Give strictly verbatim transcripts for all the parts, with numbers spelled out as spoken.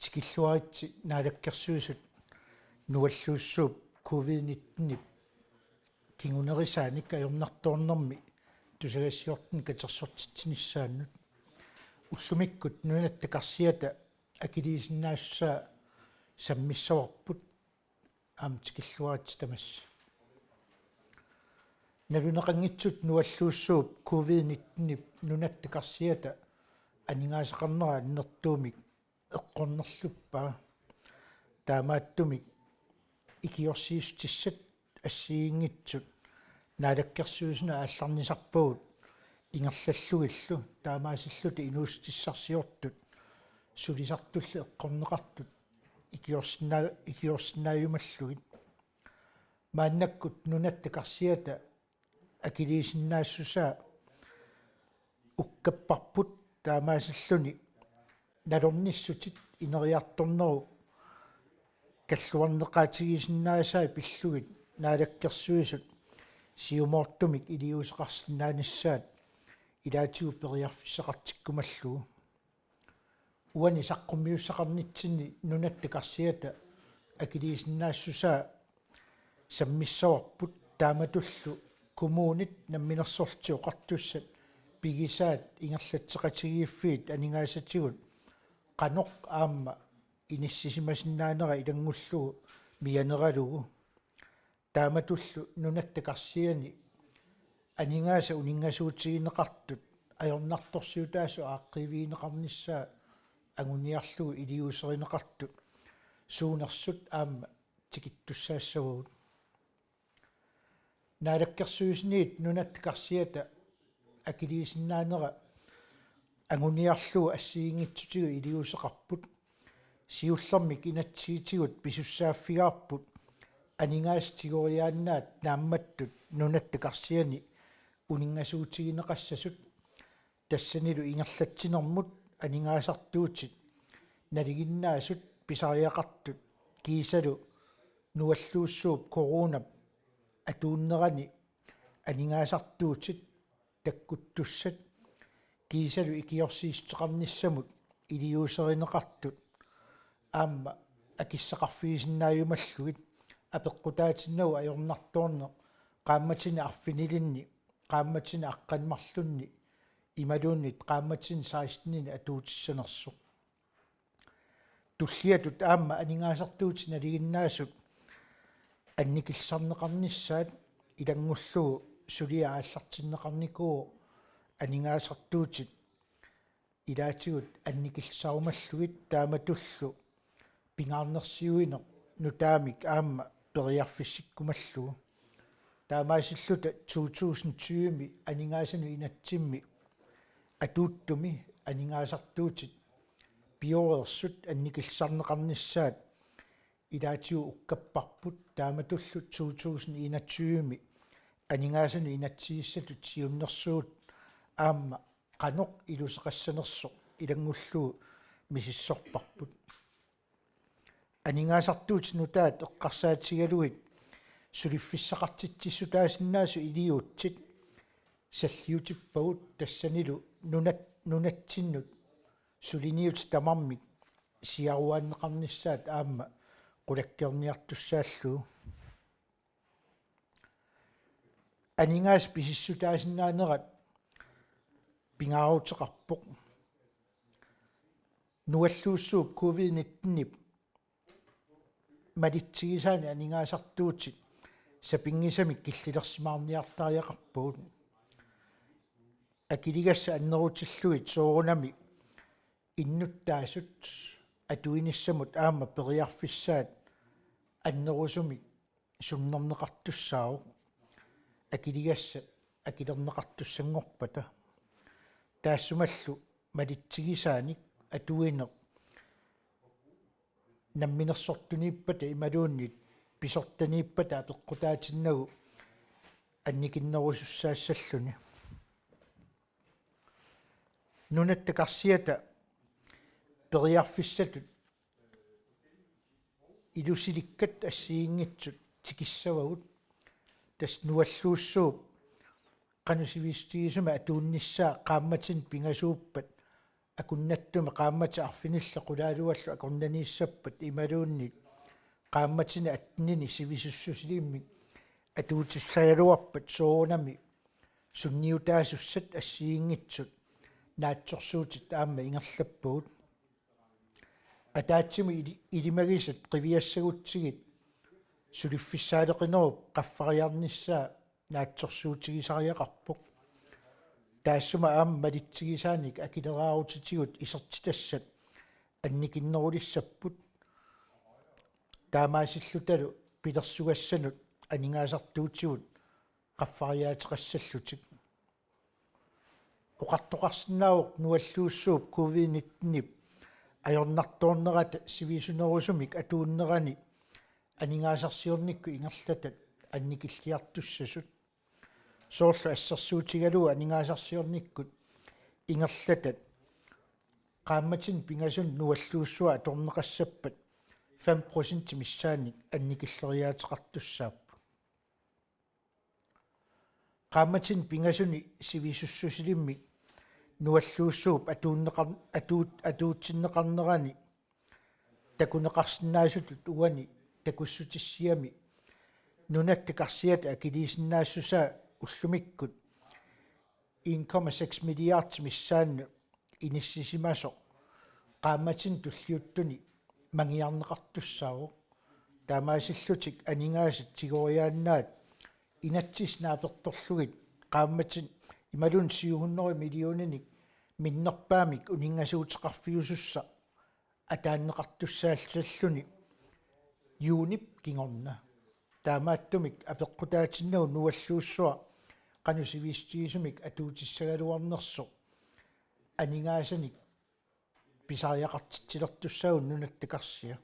Tikilluaritsi Naalakkersuisut nualluussuup covid nitten-ip kingunerisaanik ajornartoornermi tusagassiortunik katersortitsinissaannut. Ullumikkut Nunatta Karsiata akiliisinnaassusaa sammissavarput, aamma tikilluaritsi tamassi. Naluneqanngitsut nualluussuup covid nitten-ip Nunatta Karsiata aningaasaqarnera annertuumik eqqornerluppaa. Taamaattumik ikiorsiissutissat assigiinngitsut Naalakkersuisuni aallarnisarpagut ingerlallugillu, taamaasilluta inuussutissarsiortut sulisartulli eqqorneqartut ikiorsinnaa-, ikiorsinnaajumallugit. Maannakkut Nunatta Karsiata akiliisinnaassusaa ukkapparput, taamaasilluni nalornissutit ineriartornerup kalluarneqaatigisinnaasaat pillugit Naalakkersuisut siumoortumik iliuuseqarsinnaanissaat ilaatigut periarfissaqartikkumallugu. Uani saqqummiussaqarnitsinni Nunatta Karsiata akiliisinnaassusaa sammissavarput, taamatullu kommunit Namminersorlutik Oqartussat pigisaat ingerlatseqatigiiffiit aningaasatigut qanoq aamma inissisimasinnaanera ilanngullugu mianeralugu. Taamatullu Nunatta Karsiani aningaasat uninngasuutigineqartut ajornartorsiutaasut aaqqiivigineqarnissaat anguniarlugu iliuuserineqartut suunersut aamma tikittussaassavagut. Naalakkersuisuniit Nunatta Karsiata akiliisinnaanera anguniarlugu assigiinngitsutigut iliuuseqarput. Siullermik inatsisitigut pisussaaffigaarput aningaasat tigoriaannaat naammattut Nunatta Karsiani uninngasuutigineqassasut, tassanilu ingerlatsinermut aningaasartuutit nalinginnaasut pisariaqartut kiisalu nualluussuup coronap atuunnerani aningaasartuutit takkuttussat kiisalu ikiorsiissuteqarnissamut iliuuserineqartut aamma akissaqarfigisinnaajumallugit, apeqqutaatinnagu ajornartoorneq qaammatini arfinilinni, qaammatini aqqaneq-marlunni imaluunniit qaammatini sekstenini atuutissanersoq. Tulliatut aamma aningaasartuutit nalinginnaasut annikillisarneqarnissaat ilanngullugu suliaq aallartinneqarnikuuvoq aningaasartuutit ilaatigut annikillisarumallugit, taamatullu pingaarnersiuineq nutaamik aamma periarfissikkumallugu. Taamaasilluta to tusind tyve-mi aningaasanut inatsimmi atuuttumi aningaasartuutit pioreersut annikillisarneqarnissaat ilaatigut ukkapparput, taamatullu to tusind enogtyve-mi aningaasanut inatsisissatut siunnersuut aamma qanoq iluseqassanersoq ilanngullugu misissorparput. Aningaasartuutit nutaat eqqarsaatigalugit suliffissaqartitsissutaasinnaasut iliuutsit salliutippagut, tassanilu nunat-, nunatsinnut suliniutit tamarmik siaruaanneqarnissaat aamma qulakkeerniartussaallugu. Aningaasat pisissutaasinnaanerat pingaaruteqarpoq. Nualluussuup covid nitten-ip malitsigisaanik aningaasartuutit sapinngisamik killilersimaarniartariaqarpagut. Akiligassat annerutillugit soorunami innuttaasut atuinissamut aamma periarfissaat annerusumik sunnerneqartussaavoq, akiligassat akilerneqartussanngorpata. Taassumalu malitsigisaanik atuineq namminersortuniippata imaluunniit pisortaniippata apeqqutaatinnagu annikinnerusussaassalluni. Nunatta Karsiata periarfissatut ilusilikkat assigiinngitsut tikissavagut. Tassa nualluussuup qanoq sivisutigisumik atuunnissaa qaammatini pingasuuppat akunnattumik qaammatit arfinillit qulaaluallu akornanniissappat imaluunniit qaammatini attenini sivisussusilimmik atuutissagaluarpat soorunami sunniutaasussat assigiinngitsut naatsorsuutit aamma ingerlappagut. Ataatsimut ili-, ilimagisat qiviassagutsigit suliffissaaleqinerup qaffariarnissaa naatsorsuutigisariaqarpoq. Taassuma aamma malitsigisaanik akileraarutitigut isertitassat annikinnerulissapput. Taamaasillutalu pilersugassanut aningaasartuutigut qaffariaateqassallutik. Oqartoqarsinnaavoq nualluussuup covid nitten-ip ajornartoornerata sivisunerusumik atuunnerani aningaasarsiornikkut ingerlatat annikilliartussasut. Soorlu assersuutigalugu aningaasarsiornikkut ingerlatat qaammatini pingasuni nualluussua atorneqassappat fem procent missaannik annikilleriaateqartussaapput. Qaammatini pingasuni sivisussusilimmik nualluussuup atuunneqar-, atuut-, atuutsinneqarnerani takuneqarsinnaasutut uani takussutissiami Nunatta Karsiata akiliisinnaassusaa ullumikkut en komma seks milliard missaanni inissisimasoq qaammatini tulliuttuni mangiarneqartussaavoq. Taamaasillutik aningaasat tigoriaannaat inatsisit naapertorlugit qaammatini imaluunniit syv hundrede millioninik minnerpaamik uninngasuuteqarfiusussaq ataanneqartussaalluni juunip kingorna. Taamaattumik apeqqutaatinnagu nualluussua qanoq sivissutigisumik atuutissagaluarnersoq aningaasanik pisariaqartitsilertussaagut Nunatta Karsia.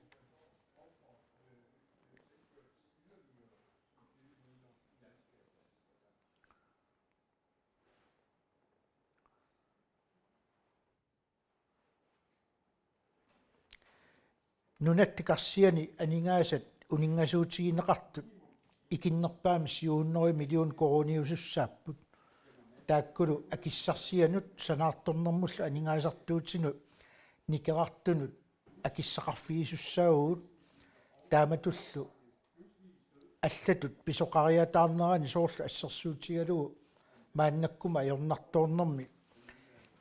Nunatta Karsiani aningaasat uninngasuutigineqartut ikinnerpaamik syv hundrede million koruuniusussaapput. Taakkulu akissarsianut sanaartornermullu aningaasartuutinut nikerartunut akissaqarfigisussaavugut. Taamatullu allatut pisoqariataarnerani soorlu assersuutigalugu maannakkut ajornartoornermi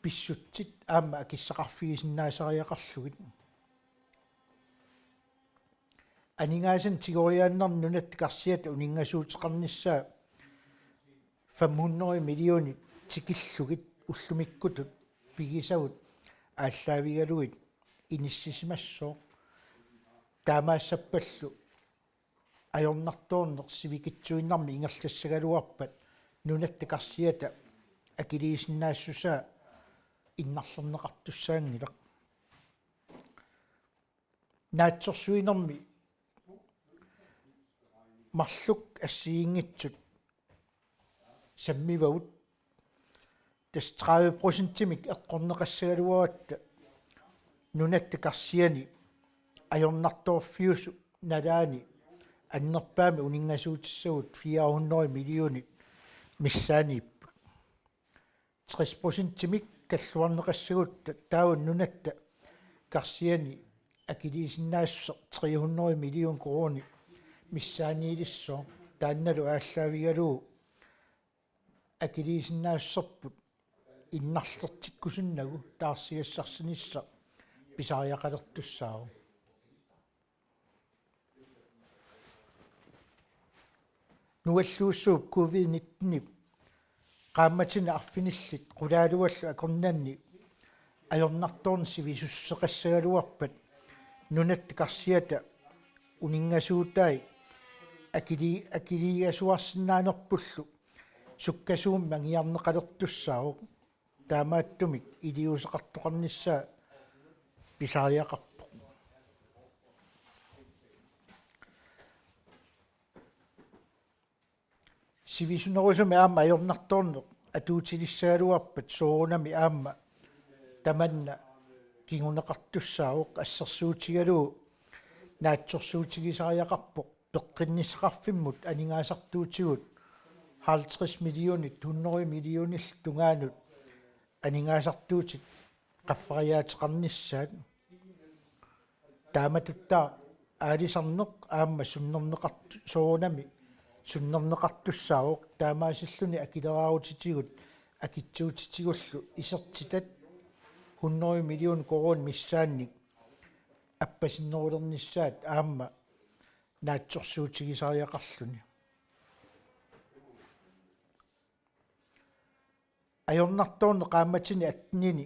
pissutsit aamma akissaqarfigisinnaasariaqarlugit. Aningaasanik tigoriaannarnik Nunatta Karsiata uninngasuuteqarnissaa fem hundrede millionit tikillugit ullumikkutut pigisagut aallaavigalugit inissisimassooq. Taamaassappallu ajornartoorneq sivikitsuinnarmik ingerlassagaluarpat Nunatta Karsiata akiliisinnaassusaa innarlerneqartussaanngilaq. Naatsorsuinermi marluk assigiinngitsut sammivagut. Tassa tredive procentimik eqqorneqassagaluaratta Nunatta Karsiani ajornartoorfiusup nalaani annerpaamik uninngasuutissagut fire hundrede millionit missaaniipput. Tres procentimik kalluarneqassagutta taava Nunatta Karsiani akiliisinnaassuseq tre hundrede million koruunit missaaniilissooq. Taannalu aallaavigalugu akiliisinnaassuserput innarlertikkusunnagu taarsigassarsinissaq pisariaqalertussaavoq. Nualluussuup covid nittenip qaammatini arfinillit qulaaluallu akornanni ajornartoorneq sivisussuseqassagaluarpat Nunatta Karsiata uninngasuutai akili-, akiliigasuarsinnaanerpullu sukkasuumik angiarneqalertussaavoq. Taamaattumik iliuuseqartoqarnissaa pisariaqarpoq. Sivisunerusumik aamma ajornartoorneq atuutilissagaluarpat soorunami aamma tamanna kinguneqartussaavoq assersuutigalugu naatsorsuutigisariaqarpoq peqqinnissaqarfimmut aningaasartuutigut halvtreds millionit hundrede millionillu tungaanut aningaasartuutit qaffariaateqarnissaat. Taamatuttaaq aalisarneq aamma sunnerneqartu-, soorunami sunnerneqartussaavoq, taamaasilluni akileraarutitigut akitsuutitigullu isertitat hundrede million koruunit missaannik appasinnerulernissaat aamma naatsorsuutigisariaqarluni. Ajornartoorneq qaammatini attenini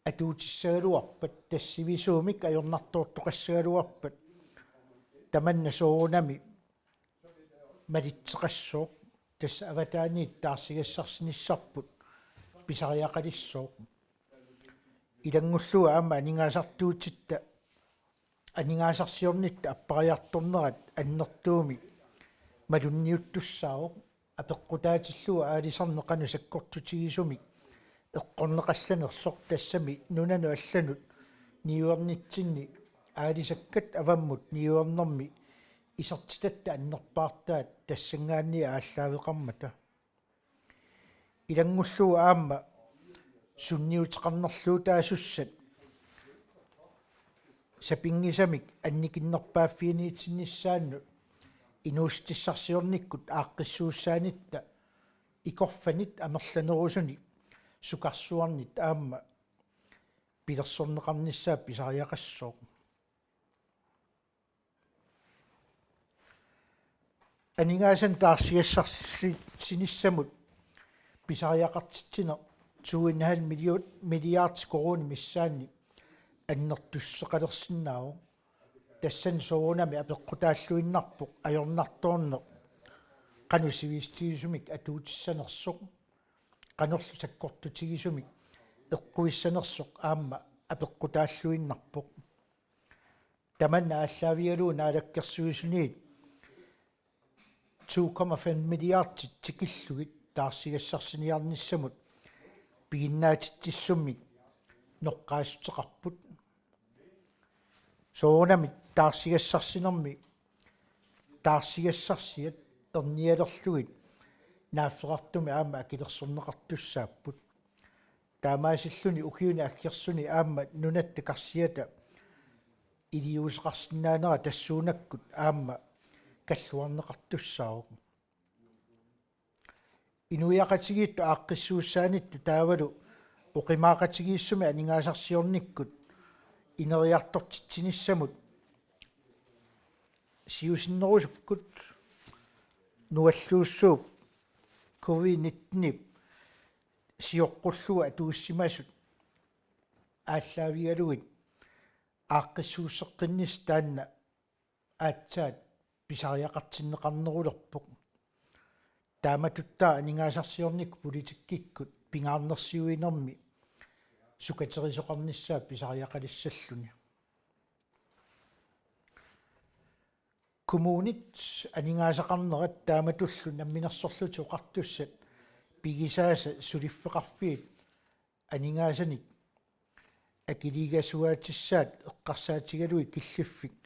atuutissagaluarpat, tassa sivisuumik ajornartoortoqassagaluarpat, tamanna soorunami malitseqassooq. Tassa avataaniit taarsigassarsinissarput pisariaqalissooq. Ilanngullugu aamma aningaasartuutitta, aningaasarsiornitta appariartornerat annertuumik malunniuttussaavoq, apeqqutaatillugu aalisarneq qanoq sakkortutigisumik eqqorneqassanersoq, tassami nunanut allanut niuernitsinni aalisakkat avammut niuernermi isertitatta annerpaartaat tassanngaanniit aallaaveqarmata. Ilanngullugu aamma sunniuteqarnerluutaasussat sapinngisamik annikinnerpaaffianiitinnissaannut inuussutissarsiornikkut aaqqissuussaanitta ikorfanit amerlanerusunik sukarsuarnit aamma pilersorneqarnissaat pisariaqassooq. Aningaasanik taarsigassarsiornissamut pisariaqartitsineq to en halv million, milliard koruunit missaanni annertussuseqalersinnaavoq. Tassani soorunami apeqqutaalluinnarpoq ajornartoorneq qanoq sivisutigisumik atuutissanersoq, qanorlu sakkortutigisumik eqquissanersoq aamma apeqqutaalluinnarpoq. Tamanna aallaavigalugu Naalakkersuisuniit to komma fem milliardit tikillugit taarsigassarsiniarnissamut piginnaatitsissummik noqqaassuteqarput. Soorunami taarsigassarsinermi taarsigassarsiat ernialerlugit naaffeqartumik aamma akilersorneqartussaapput. Taamaasilluni ukiuni aggersuni aamma nunatta karsiata iliuuseqarsinnaanera tassuunakkut aamma kalluarneqartussaavoq. Inuiaqatigiittut aaqqissuussaanitta taavalu oqimaaqatigiissumik aningaasarsiornikkut ineriartortitsinissamut siusinnerusukkut nualluussuup covid nitten-ip sioqqullugu atuussimasut aallaavigalugit aaqqissuusseqqinnissaq taanna aatsaat pisariaqartinneqarnerulerpoq. Taamatuttaaq aningaasarsiornikkut politikkikkut pingaarnersiuinermi sukaterisoqarnissaa pisariaqalissalluni. Kommunit aningaasaqarnerat taamatullu Namminersorlutik Oqartussat pigisaasa suliffeqarfiit aningaasanik akiliigasuaatissaat eqqarsaatigalugit killiffik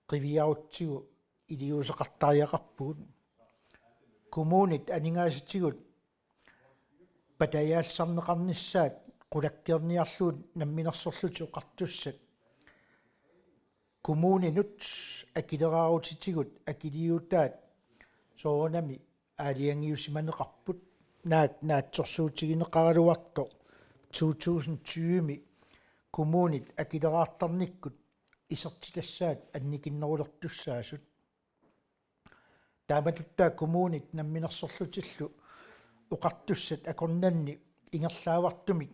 qiviarutsigu iliuuseqartariaqarpugut. Kommunit aningaasatigut patajaallisarneqarnissaat qulakkeerniarlugu Namminersorlutik Oqartussat kommuninut akileraarutitigut akiliutaat soorunami aalajangiussimaneqarput. Naak naatsorsuutigineqaraluartoq to tusind tyve-mi kommunit akileraartarnikkut isertitassaat annikinnerulertussaasut. Taamatuttaaq kommunit Namminersorlutillu Oqartussat akornanni ingerlaavartumik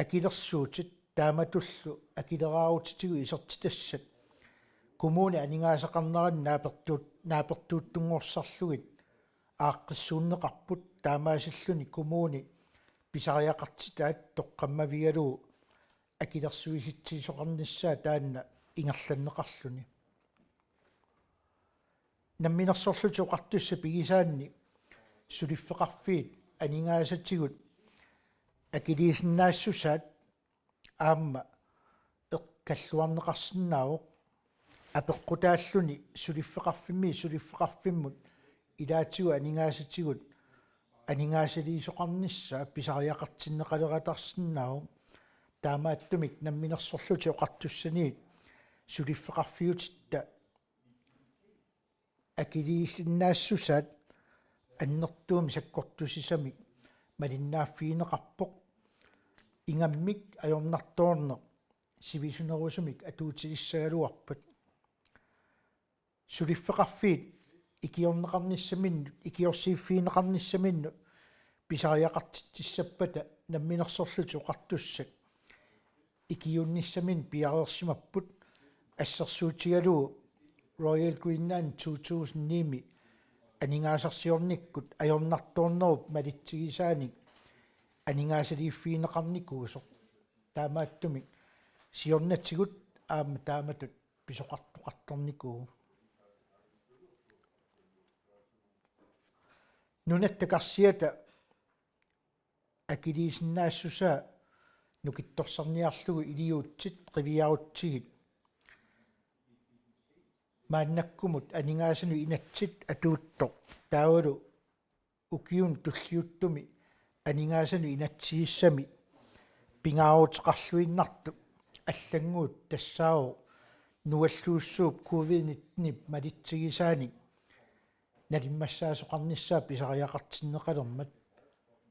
akilersuutit taamatullu akileraarutitigut isertitassat kommunit aningaasaqarnerannut naapertuut-, naapertuuttunngorsarlugit aaqqissuunneqarput, taamaasilluni kommunit pisariaqartitaat toqqammavigalugu akilersuisitsisoqarnissaa taanna ingerlanneqarluni. Namminersorlutik Oqartussat pigisaanni suliffeqarfiit aningaasatigut akiliisinnaassusaat aamma eq-, kalluarneqarsinnaavoq. Apeqqutaalluni suliffeqarfimmi suliffeqarfimmut ilaatigut aningaasatigut aningaasaliisoqarnissaa pisariaqartinneqaleratarsinnaavoq, taamaattumik Namminersorlutik Oqartussaniit suliffeqarfiutitta akiliisinnaassusaat annertuumik sakkortusisamik malinnaaffigineqarpoq. Ingammik ajornartoorneq sivisunerusumik atuutilissagaluarpat. Suliffeqarfiit ikiorneqarnissaminnut, ikiorsiiffigineqarnissaminnut pisariaqartitsissappata Namminersorlutik Oqartussat ikiuunnissaminnik piareersimapput, assersuutigalugu Royal Greenland to tusind ni-mi aningaasarsiornikkut ajornartoornerup malitsigisaanik aningaasaliiffigineqarnikuusoq. Taamaattumik siornatigut aamma taamatut pisoqartoqartarnikuuvoq. Nunatta karsiata akiliisinnaassusaa nukittorsarniarlugu iliuutsit qiviarutsigit maannakkumut aningaasanut inatsit atuuttoq, taavalu ukiuni tulliuttumi aningaasanut inatsisissami pingaaruteqarluinnartup allannguup tassaavoq nualluussuup covid nitten-ip malitsigisaanik nalimmassaasoqarnissaa pisariaqartinneqalermat.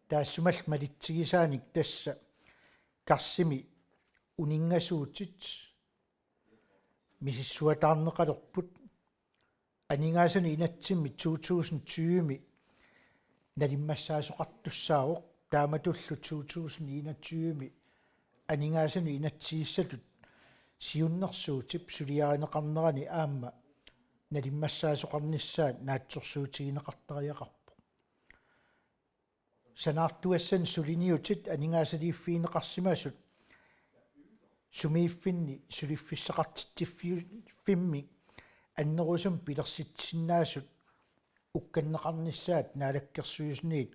Taassumalu malitsigisaanik tassa karsimi uninngasuutit misissuataarneqalerput. Aningaasanut inatsimmi to tusind tyve-mi nalimmassaasoqartussaavoq, taamatullu to tusind enogtyve-mi aningaasanut inatsisissatut siunnersuutip suliarineqarnerani aamma nalimmassaasoqarnissaa naatsorsuutigineqartariaqarpoq. Sanaartugassanni suliniutit aningaasaliiffigineqarsimasut sumiiffinni suliffissaqartitsiffimmi annerusumik pilersitsisinnaasut ukkanneqarnissaat Naalakkersuisuniit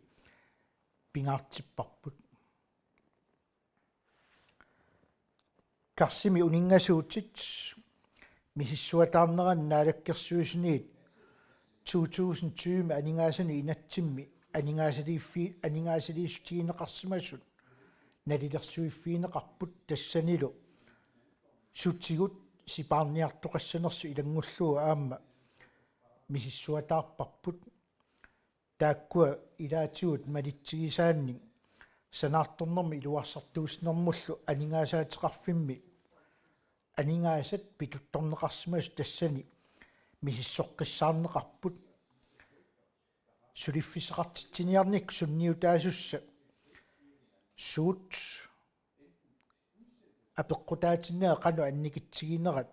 pingaartipparput. Karsimi uninngasuutit misissuataarneranni Naalakkersuisuniit to tusind tyve-mi aningaasanut inatsimmi aningaasaliiffi-, aningaasaliissutigineqarsimasut nalilersuiffigineqarput, tassanilu sutigut sipaarniartoqassanersut ilanngullugu aamma misissuataarparput. Taakkua ilaatigut malitsigisaannik sanaartornermik iluarsartuussinermullu aningaasaateqarfimmi aningaasat pituttorneqarsimasut tassani misissoqqissaarneqarput. Suliffissaqartitsiniarnikkut sunniutaasussat suut apeqqutaatinnagu qanoq annikitsiginerat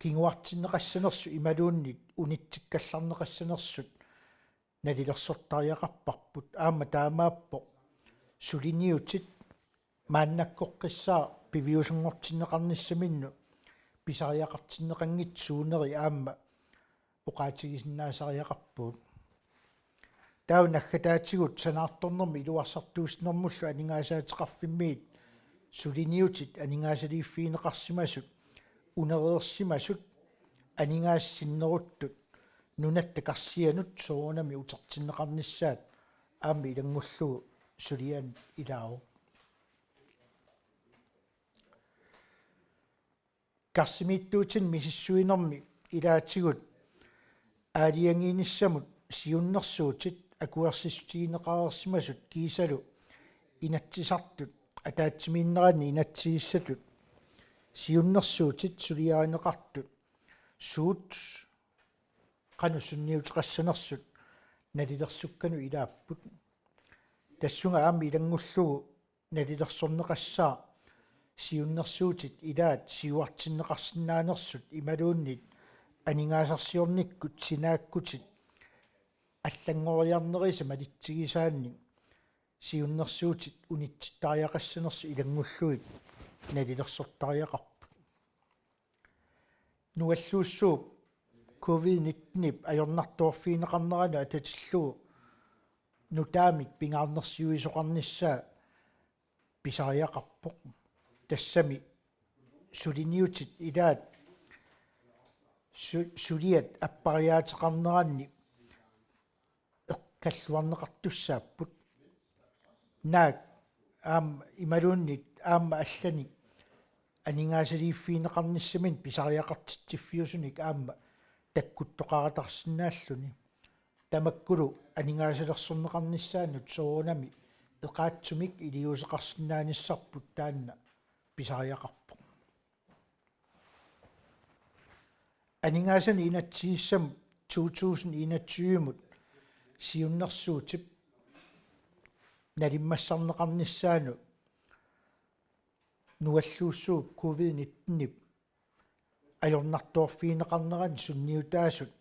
kinguartinneqassanersut imaluunniit unitsikkallarneqassanersut nalilersortariaqarparput. Aamma taamaappoq suliniutit maannakkoqqissaaq piviusunngortinneqarnissaminnut pisariaqartinneqanngitsut suuneri aamma oqaatigisinnaasariaqarpugut. Taava naggataatigut sanaartornermik iluarsartuussinermullu aningaasaateqarfimmiit suliniutit aningaasaliiffigineqarsimasut unereersimasut aningaasat sinneruttut nunatta karsianut soorunami utertinneqarnissaat aamma ilanngullugu sulianik ilaavoq. Karsimiittuutini misissuinermi ilaatigut aalajangiinissamut siunnersuutit akuersissutigineqareersimasut kiisalu Inatsisartut ataatsimiinneranni inatsisissatut siunnersuutit suliarineqartut suut qanoq sunniuteqassanersut nalilersukkanut ilaapput. Tassunga aamma ilanngullugu nalilersorneqassaaq siunnersuutit ilaat siuartinneqarsinnaanersut imaluunniit aningaasarsiornikkut sinaakkutit allanngoriarnerisa malitsigisaannik siunnersuutit unitsittariaqassanersut ilanngullugit nalilersortariaqarput. Nualluussuup covid nitten-ip ajornartoorfigineqarneranut atatillugu nutaamik pingaarnersiuisoqarnissaa pisariaqarpoq. Tassami suliniutit ilaat su-, suliat appariaateqarneranni eq-, kalluarneqartussaapput. Naak aamma imaluunniit aamma allanik aningaasaliiffigineqarnissaminnik pisariaqartitsiffiusunik aamma takkuttoqaratarsinnaalluni. Tamakkulu aningaasalersorneqarnissaannut soorunami eqaatsumik iliuuseqarsinnaanissarput taanna pisariaqarpoq. Aningaasanik inatsisissamut to tusind enogtyve-mut siunnersuutip nalimmassarneqarnissaanut nualluussuup covid nitten-ip ajornartoorfigineqarnerani sunniutaasut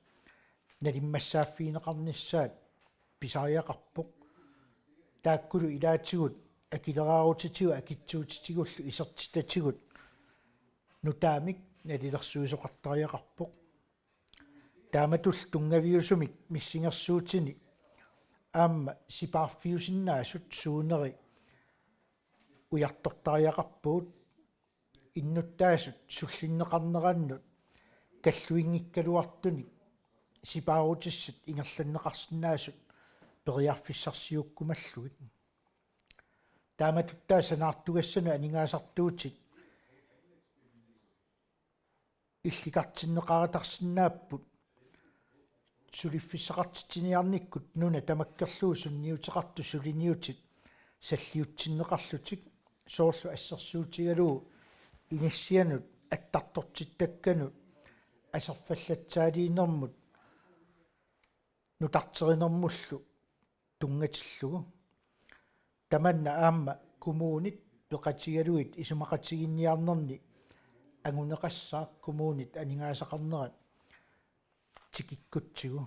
nalimmassaaffigineqarnissaat pisariaqarpoq. Taakkulu ilaatigut akileraarutitigut akitsuutitigullu isertitatigut nutaamik nalilersuisoqartariaqarpoq. Taamatullu tunngaviusumik missingersuutini aamma sipaarfiusinnaasut suuneri ujartortariaqarpagut. Innuttaasut sullinneqarnerannut kalluinngikkaluartunik sipaarutissat ingerlanneqarsinnaasut periarfissarsiukkumallugit. Taamatut taava sanaartugassanut aningaasartuutit illikartinneqaratarsinnaapput suliffissaqartitsiniarnikkut nuna tamakkerlugu sunniuteqartut suliniutit salliutsinneqarlutik, soorlu assersuutigalugu inissianut attartortittakkanut aserfallatsaaliinermut nutarterinermullu tunngatillugu. Tamanna aamma kommunit peqatigalugit isumaqatigiinniarnerni anguneqassaaq kommunit aningaasaqarnerat tikikkutsigu.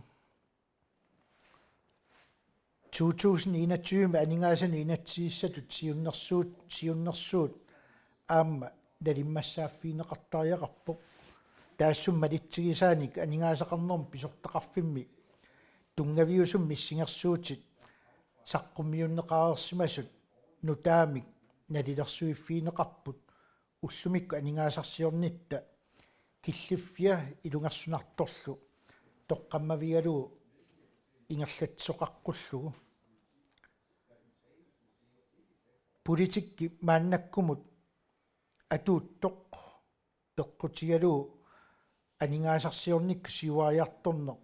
To tusind enogtyve-mi aningaasanut inatsisissatut siunnersuut, siunnersuut aamma nalimmassaaffigineqartariaqarpoq. Taassuma malitsigisaanik aningaasaqarnermut pisortaqarfimmi tunngaviusumik missingersuutit saqqummiunneqareersimasut nutaamik nalilersuiffigineqarput ullumikkut aningaasarsiornitta killiffia ilungersunartorlu toqqammavigalugu ingerlatsisoqaqqullugu. Politikki maannakkumut atuuttoq peqqutigalugu aningaasarsiornikkut siuariartorneq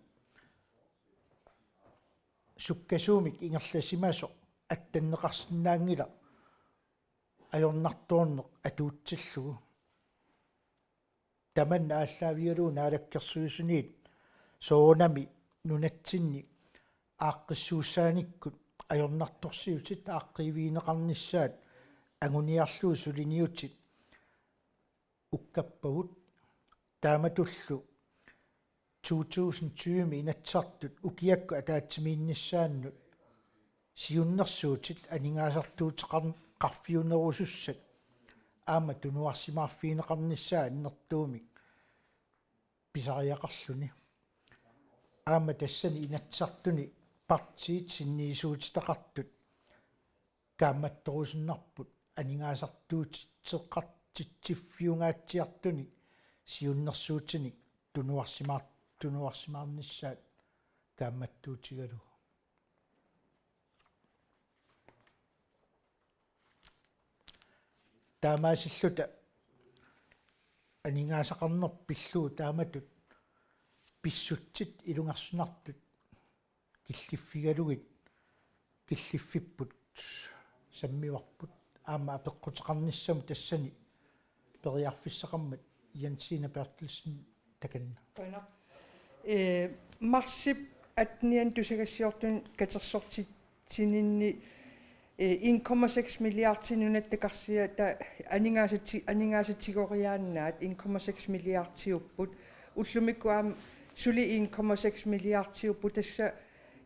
sukkasuumik ingerlasimasoq attanneqarsinnaanngilaq ajornartoorneq atuutsillugu. Tamanna aallaavigalugu Naalakkersuisuniit soorunami nunatsinni aaqqissuussaanikkut ajornartorsiutit aaqqiivigineqarnissaat anguniarlugu suliniutit ukkappagut. Taamatullu to tusind tyve-mi Inatsisartut ukiakkut ataatsimiinnissaannut siunnersuutit aningaasartuuteqar-, qarfiunerusussat aamma tunuarsimaarfigineqarnissaat annertuumik pisariaqarluni. Aamma tassani Inatsisartuni partiit sinniisuutitaqartut kaammattorusunnarput aningaasartuuteqartitsiffiungaatsiartunik siunnersuutinik tunuarsimaar-, tunuarsimaarnissaat kaammattuutigalugu. Taamaasilluta aningaasaqarneq pillugu taamatut pissutsit ilungersunartut killiffigalugit killiffipput sammivarput aamma apeqquteqarnissamut tassani periarfissaqarmat Jensine Berthelsen takanna. Qujanaq. Ee, marsip attenianni tusagassiortuni katersortitsininni, ee, en komma seks milliardi nunatta karsia ta-, aningaasati-, aningaasatigoriaannaat en komma seks milliardiupput. Ullumikkut aamma suli en komma seks milliardiupput, tassa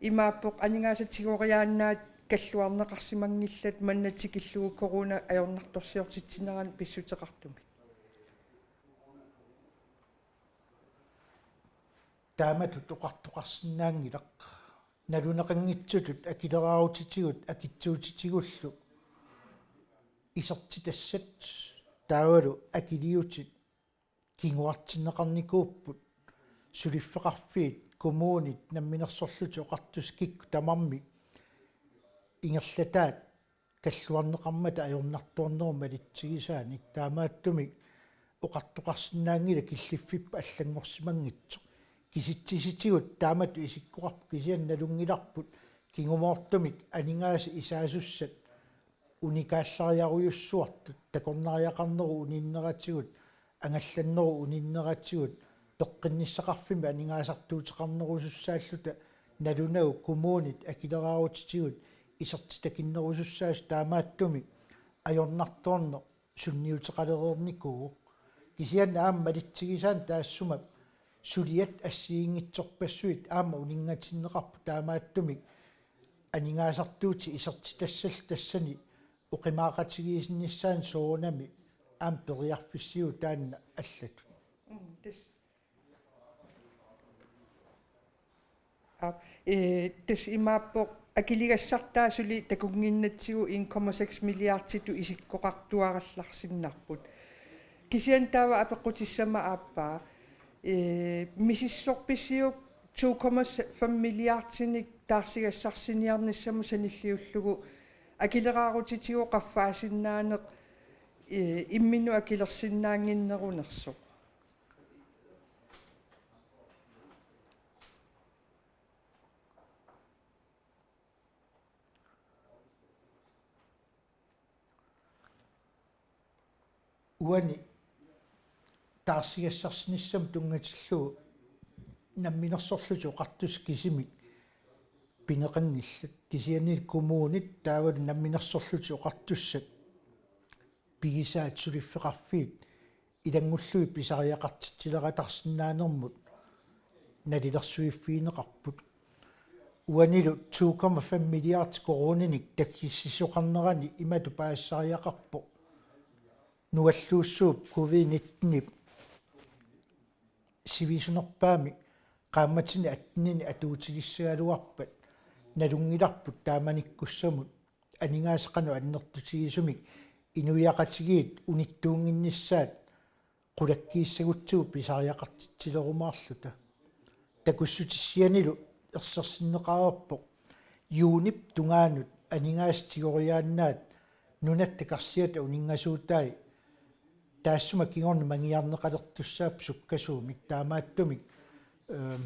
imaappoq aningaasatigoriaannaat kalluarneqarsimanngillat manna tikillugu corona ajornartorsiortitsinerani pissuteqartumik. Taamatut oqartoqarsinnaanngilaq. Naluneqanngitsutut akileraarutitigut akitsuutitigullu isertitassat taavalu akiliutit kinguartinneqarnikuupput suliffeqarfiit kommunit Namminersorlutik Oqartussat kikkut tamarmik ingerlataat kalluarneqarmata ajornartornerup malitsigisaanik. Taamaattumik oqartoqarsinnaanngilaq killiffipput allanngorsimanngitsoq. Kisitsisitigut taamatut isikkoqarput, kisianni nalunngilarput kingumoortumik aningaasat isaasussat unikaallariarujussuartut, takornariaqarnerup uninneratigut, angallannerup uninneratigut, peqqinnissaqarfimmi aningaasartuuteqarnerusussaalluta nalunagu kommunit akileraarutitigut isertitakinnerusussaasut. Taamaattumik ajornartorneq sunniuteqalereernikuuvoq. Kisianni aamma malitsigisaanik taassuma suliat assigiinngitsorpassuit aamma uninngatinneqarput, taamaattumik aningaasartuutit isertitassallu tassani oqimaaqatigiissinnissaanut soorunami aamma periarfissiivoq taanna allatut. Mm, tassa. Aap, ee, tassa imaappoq akiligassartaa suli takunnginnatsigu en komma seks milliarditut isikkoqartuarallarsinnarput. Kisianni taava apeqqutissama aappaa, ee, misissorpisiuk to komma fem milliardinik taarsigassarsiniarnissamut sanilliullugu akileraarutitigut qaffaasinnaaneq, ee, imminut akilersinnaannginnerunersoq? Uani taarsigassarsinissamut tunngatillugu Namminersorlutik Oqartussat kisimik pineqanngillat. Kisianni kommunit taavalu Namminersorlutik Oqartussat pigisaat suliffeqarfiit ilanngullugit pisariaqartitsilerataarsinnaanermut nalilersuiffigineqarput. Uanilu to komma fem milliard koruuninik takkissisoqarnerani imatut paasisariaqarpoq: Nualluussuup covid nittenip sivisunerpaamik qaammatini atteninik atuutigissagaluarpat nalunngilarput taamanikkussamut aningaasat qanoq annertutigisumik inuiaqatigiit unittuunnginnissaat qulakkiissagutsigu pisariaqartitsilerumaarluta. Takussutissianilu ersersinneqareerpoq juunip tungaanut aningaasat tigoriaannaat nunatta karsiata uninngasuutai taassuma kingorna manngiarneqalertussaapput sukkasuumik, taamaattumik, ehm,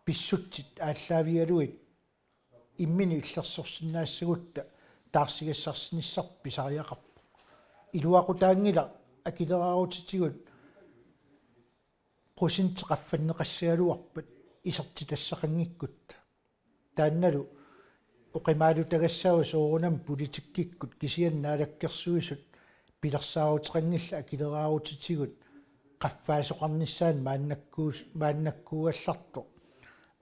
pissutsit aallaavigalugit imminut illersorsinnaassagutta taarsigassarsinissarput pisariaqarpoq. Iluaqutaanngilaq akileraarutitigut procentit qaffanneqassagaluarpat isertitassaqanngikkutta. Taannalu oqimaalutagassaavoq soorunami politikkikkut kisianni naalakkersuisut pilersaaruteqanngillat akileraarutitigut qaffaasoqarnissaanut maannakkuus-, maannakkuugallartoq.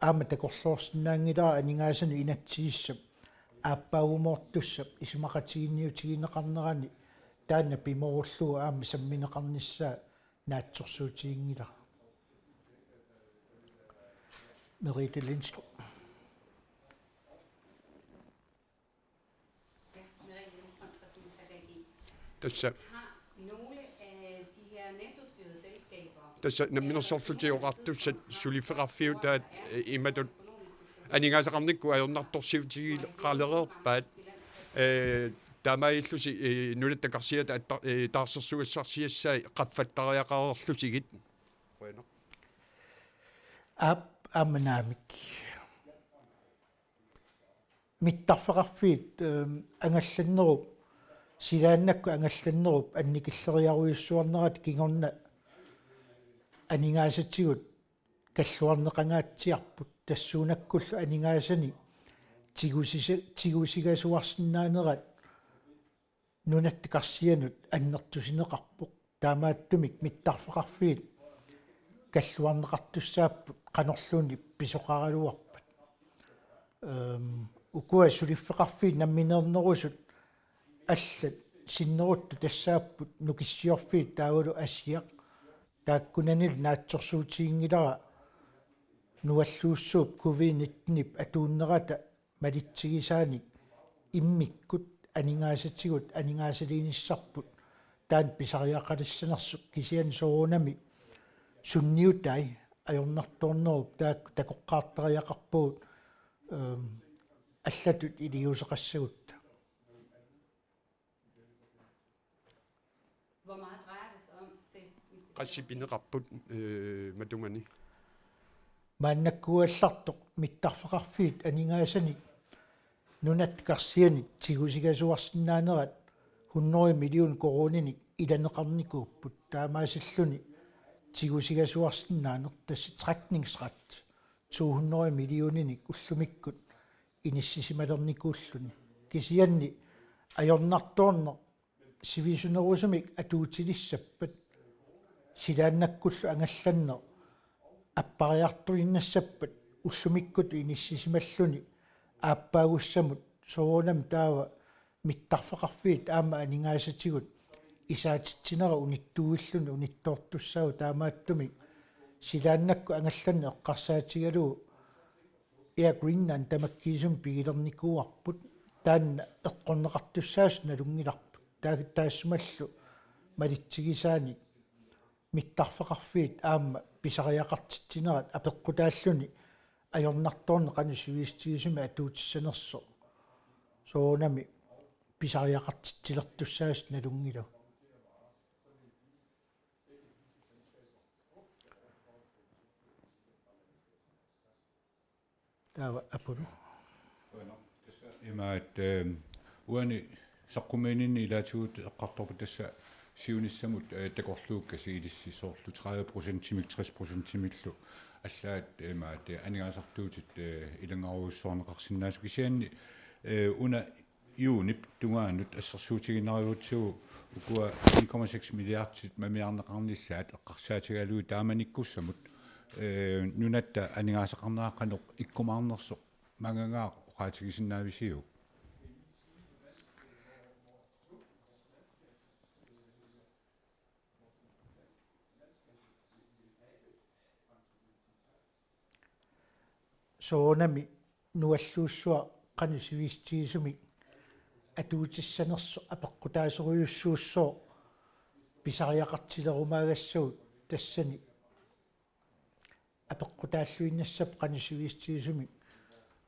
Aamma takorloorsinnaanngilara aningaasanut inatsisissap aappaagumoortussap isumaqatiginniutigineqarnerani taanna pimoorullugu aamma sammineqarnissaa naatsorsuutiginngilara. Merete Lindstrøm. Tassa tassa Namminersorlutik Oqartussat suliffeqarfiutaat, eh, imatut aningaasaqarnikkut ajornartorsiutigileqalereerpaat, eh, taamaalillusi, eh, nunatta karsiata atta-, eh, taarsersugassarsiassai qaffattariaqareerlusigit. Qujanaq. Aap, aamma naamik. Mittarfeqarfiit, ehm, angallannerup, silaannakkut angallannerup annikilleriarujussuarnerata kingorna aningaasatigut kalluarneqangaatsiarput, tassuunakkullu aningaasanik tigusisa-, tigusigasuarsinnaanerat nunatta karsianut annertusineqarpoq. Taamaattumik mittarfeqarfiit kalluarneqartussaapput qanorluunniit pisoqaraluarpat. Ehm, ukua suliffeqarfiit nammineernerusut allat sinneruttut tassaapput Nukissiorfiit taavalu Asiaq. Taakkunanilu naatsorsuutiginngilara Nualluussuup covid nittenip atuunnerata malitsigisaanik immikkut aningaasatigut aningaasaliinissarput taanna pisariaqalissanersoq, kisianni soorunami sunniutai ajornartornerup taakku takoqqaartariaqarpagut, ehm, allatut iliuuseqassagutta. Hvor meget drejer det sig om til? Qassit pineqarput, øh, matungani. Maannakkuallartoq mittarfeqarfiit aningaasanik nunatta karsianit tigusigasuarsinnaanerat hundrede million koruuninik ilaneqarnikuupput, taamaasilluni tigusigasuarsinnaaneq tassa trækningsret to hundrede millioninik ullumikkut inississimalernikuulluni. Kisianni ajornartorneq sivisunerusumik atuutilissappat silaannakkullu angallanneq appariartuinnassappat ullumikkut inissisimalluni aappaagussamut, soorunami taava mittarfeqarfiit aamma aningaasatigut isaatitsinera unittuuilluni unittoortussaasoq, taamaattumik silaannakkut angallanneq eqqarsaatigalugu Air Greenland tamakkiisumik pigilernikuuarput, taanna eqqorneqartussaasut nalunngilarput. Taa-, taassumalu malitsigisaanik mittarfeqarfiit aamma pisariaqartitsinerat apeqqutaalluni ajornartorneq qanoq sivisutigisumik atuutissanersoq. Soorunami pisariaqartitsilertussaasut nalunngilagut. Taava Apollo. Imaat, eh, uani saqqummiininni ilaatigut eqqartorput tassa siunissamut, eh, takorluukkasi ilissi soorlu tredive procentimik tres procentimillu allaat, eh, imaat, eh, aningaasartuutit, eh, ilanngarujussuarneqarsinnaasut, kisianni, eh, una juunip tungaanut assersuutigiinnarigatsigu ukua en komma seks milliardit mamiarneqarnissaat eqqarsaatigalugit taamanikkussamut, eh, nunatta aningaasaqarnera qanoq ikkumaarnersoq maanngaanniit oqaatigisinnaavisiuk? Soorunami nualluussuaq qanoq sivisutigisumik atuutissanersoq apeqqutaasorujussuussooq pisariaqartilerumaagassagut, tassani apeqqutaalluinnassappat qanoq sivisutigisumik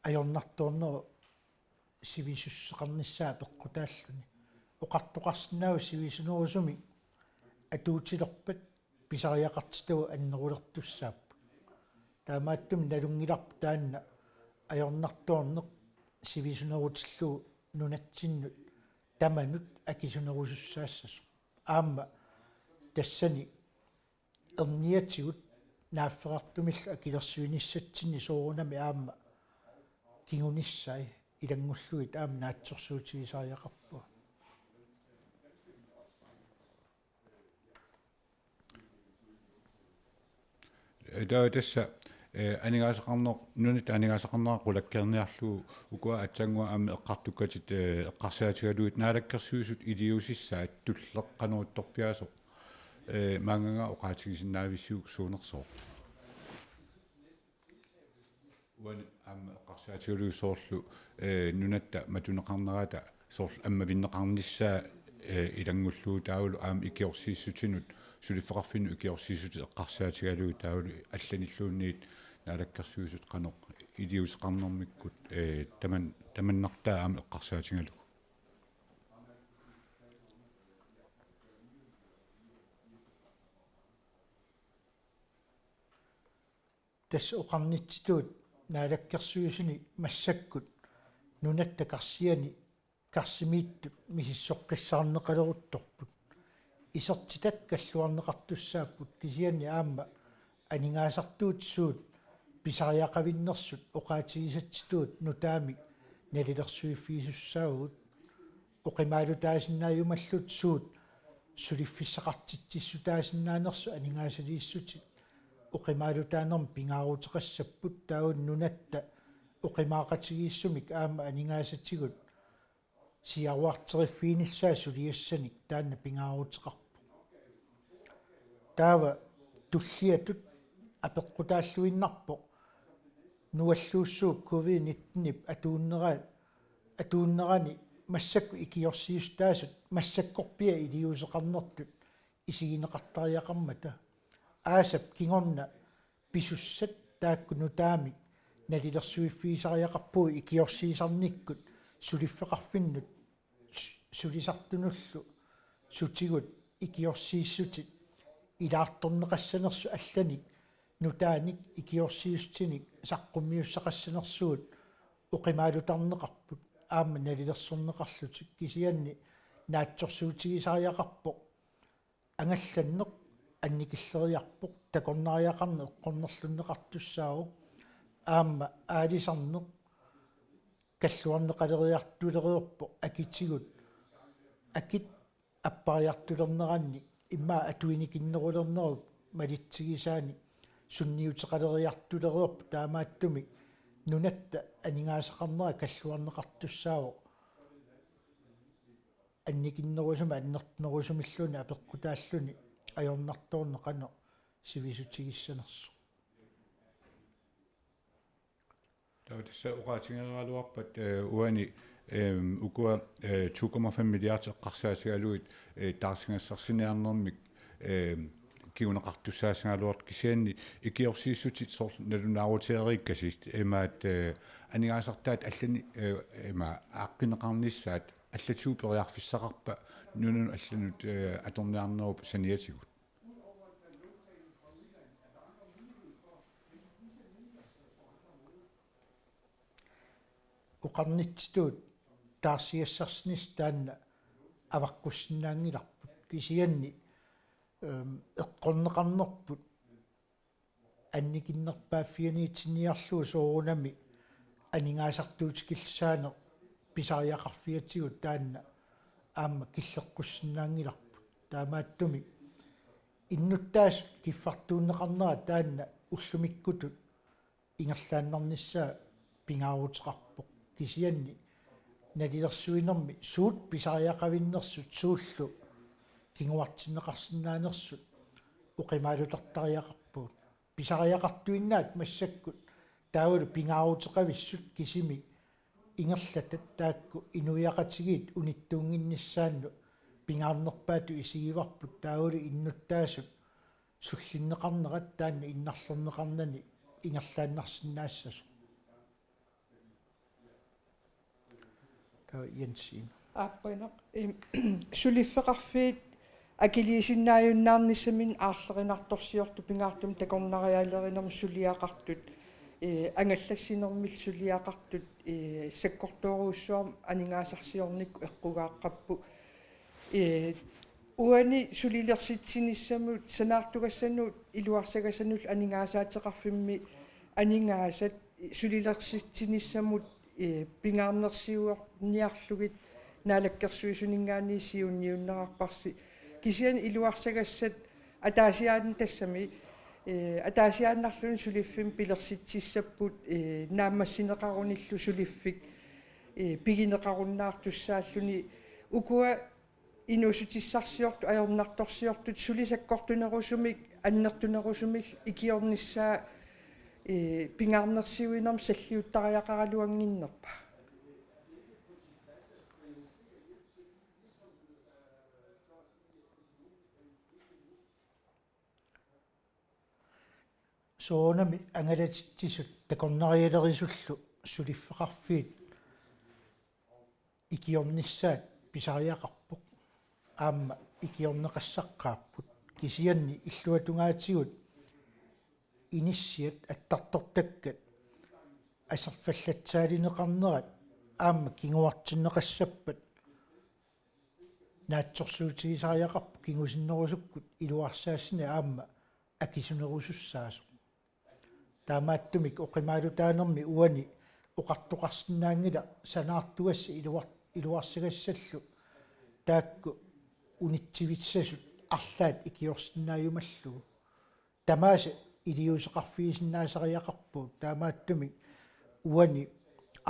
ajornartornerup sivisussuseqarnissaa apeqqutaalluni. Oqartoqarsinnaavoq sivisunerusumik atuutilerpat pisariaqartitagut annerulertussaapput. Taamaattumik nalunngilarput taanna ajornartorneq sivisunerutillugu nunatsinnut tamanut akisunerusussaassasoq. Aamma tassani erniatigut naaffeqartumillu akilersuinissatsinni soorunami aamma kingunissai ilanngullugit aamma naatsorsuutigisariaqarpunga. Taava tassa, eh, aningaasaqarneq, nunatta aningaasaqarnera qulakkeerniarlugu ukua aatsaannguaq aamma eqqartukkatit, eh, eqqarsaatigalugit Naalakkersuisut iliuusissaat tulleq qanoq ittorpiaasoq, eh, maanngaanniit oqaatigisinnaavisiuk suunersoq? Uani aamma eqqarsaatigalugu soorlu, eh, nunatta matuneqarnerata soorlu ammavinneqarnissaa, eh, ilanngullugu taavalu aamma ikiorsiissutinut, suliffeqarfinnut ikiorsiissutit eqqarsaatigalugit taavalu allanilluunniit Naalakkersuisut qanoq iliuuseqarnermikkut, eh, taman-, tamannartaa aamma eqqarsaatigalugu. Tassa oqarnitsitut Naalakkersuisuni massakkut nunatta karsiani karsimiittut misissoqqissaarneqaleruttorput. Isertitat kalluarneqartussaapput, kisianni aamma aningaasartuut suut pisariaqavinnersut oqaatigisatsitut nutaamik nalilersuiffigisussaavugut. Oqimaalutaasinnaajumallutik suut suliffissaqartitsissutaasinnaanersut aningaasaliissutit oqimaalutaanermik pingaaruteqassapput, taava nunatta oqimaaqatigiissumik aamma aningaasatigut siaruarteriffiginissaa suliassanik taanna pingaaruteqarpoq. Taava tulliatut apeqqutaalluinnarpoq nualluussuup covid nittenip atuunnera-, atuunnerani massakkut ikiorsiissutaasut massakkorpiaq iliuuseqarnertut isigineqartariaqarmata. Aasap kingorna pisussat taakku nutaamik nalilersuiffigisariaqarpugut ikiorsiisarnikkut suliffeqarfinnut su-, sulisartunullu sutigut ikiorsiissutit ilaartorneqassanersut allanik nutaanik ikiorsiissutinik saqqummiussaqassanersugut oqimaalutarneqarput aamma nalilersorneqarlutik kisianni naatsorsuutigisariaqarpoq angallanneq annikilleriarpoq takornariaqarneq eqqornerlunneqartussaavoq aamma aalisarneq kalluarneqaleriartulereerpoq akitigut akit appariartulerneranni immaqa atuinikinnerulernerup malitsigisaanik sunniuteqaleriartulereerpoq taamaattumik nunatta aningaasaqarnera kalluarneqartussaavoq annikinnerusumik annertunerusumilluunniit apeqqutaalluni ajornartoorneq qanoq sivisutigissanersoq. Taava tassa oqaatigereeraluarpat eh, uani eh, ukua eh, to komma fem milliard eqqarsaatigalugit eh, taarsigassarsiorniarnermik eh, kinguneqartussaasagaluartut kisianni ikiorsiissutit soorlu nalunaarutereerikkasi imaat eh, aningaasartaat allani eh, ima aaqqineqarnissaat allatigut periarfissaqarpa nunanut allanut eh, atorniarnerup saniatigut. Oqarnitsitut taarsigassarsiornissaq taanna avaqqussinnaanngilarput kisianni ehm, eqqorneqarnerput annikinnerpaaffianiitsinniarlugu soorunami aningaasartuutikillisaaneq pisariaqarfiatigut taanna aamma killeqqussinnaanngilarput. Taamaattumik innuttaasut kiffartuunneqarnerat taanna ullumikkutut ingerlaannarnissaa pingaaruteqarpoq. Kisianni nalilersuinermi suut pisariaqavinnersut suullu kinguartinneqarsinnaanersut oqimaalutartariaqarpugut. Pisariaqartuinnaat massakkut taavalu pingaaruteqavissut kisimi ingerlatat taakku inuiaqatigiit unittuunnginnissaannut pingaarnerpaatut isigivarput taavalu innuttaasut sullinneqarnerat taanna innarlerneqarnani ingerlaannarsinnaassasoq. Taava Jensiina. Aappaanaq, im, suliffeqarfiit akiliisinnaajunnaarnissaminnik aarlerinartorsiortut pingaartumik takornarialerinermik suliaqartut, eh, angallassinermillu suliaqartut, eh, sakkortoorujussuarmik aningaasarsiornikkut eqqugaaqqapput. Eh, uani sulilersitsinissamut sanaartugassanut iluarsagassanullu aningaasaateqarfimmi aningaasat sulilersitsinissamut eh, pingaarnersiuarniarlugit Naalakkersuisuninngaanniit siunniunnerarparsi. Kisianni iluarsagassat ataasiaanna tassami, eh, ataasiaannarluni suliffimmi pilersitsissapput, eh, naammassineqarunillu suliffik, eh, pigineqarunnaartussaalluni ukua inuussutissarsiortut ajornartorsiortut suli sakkortunerusumik annertunerusumillu ikiornissaa, eh, pingaarnersiuinermik salliuttariaqaraluannginnerpa? Soorunami angalatitsisut takornarialerisullu suliffeqarfiit ikiornissaat pisariaqarpoq. Aamma ikiorneqassaqqaarput. Kisianni illuatungaatigut inissiat attartortakkat aserfallatsaalineqarnerat aamma kinguartinneqassappat naatsorsuutigisariaqarpoq kingusinnerusukkut iluarsaassineq aamma akisunerusussaasoq. Taamaattumik oqimaalutaanermi uani oqartoqarsinnaanngilaq sanaartugassat iluar-, iluarsagassallu taakku unitsivissasut arlaat ikiorsinnaajumallugu. Tamaasa iliuuseqarfigisinnaasariaqarpugut taamaattumik uani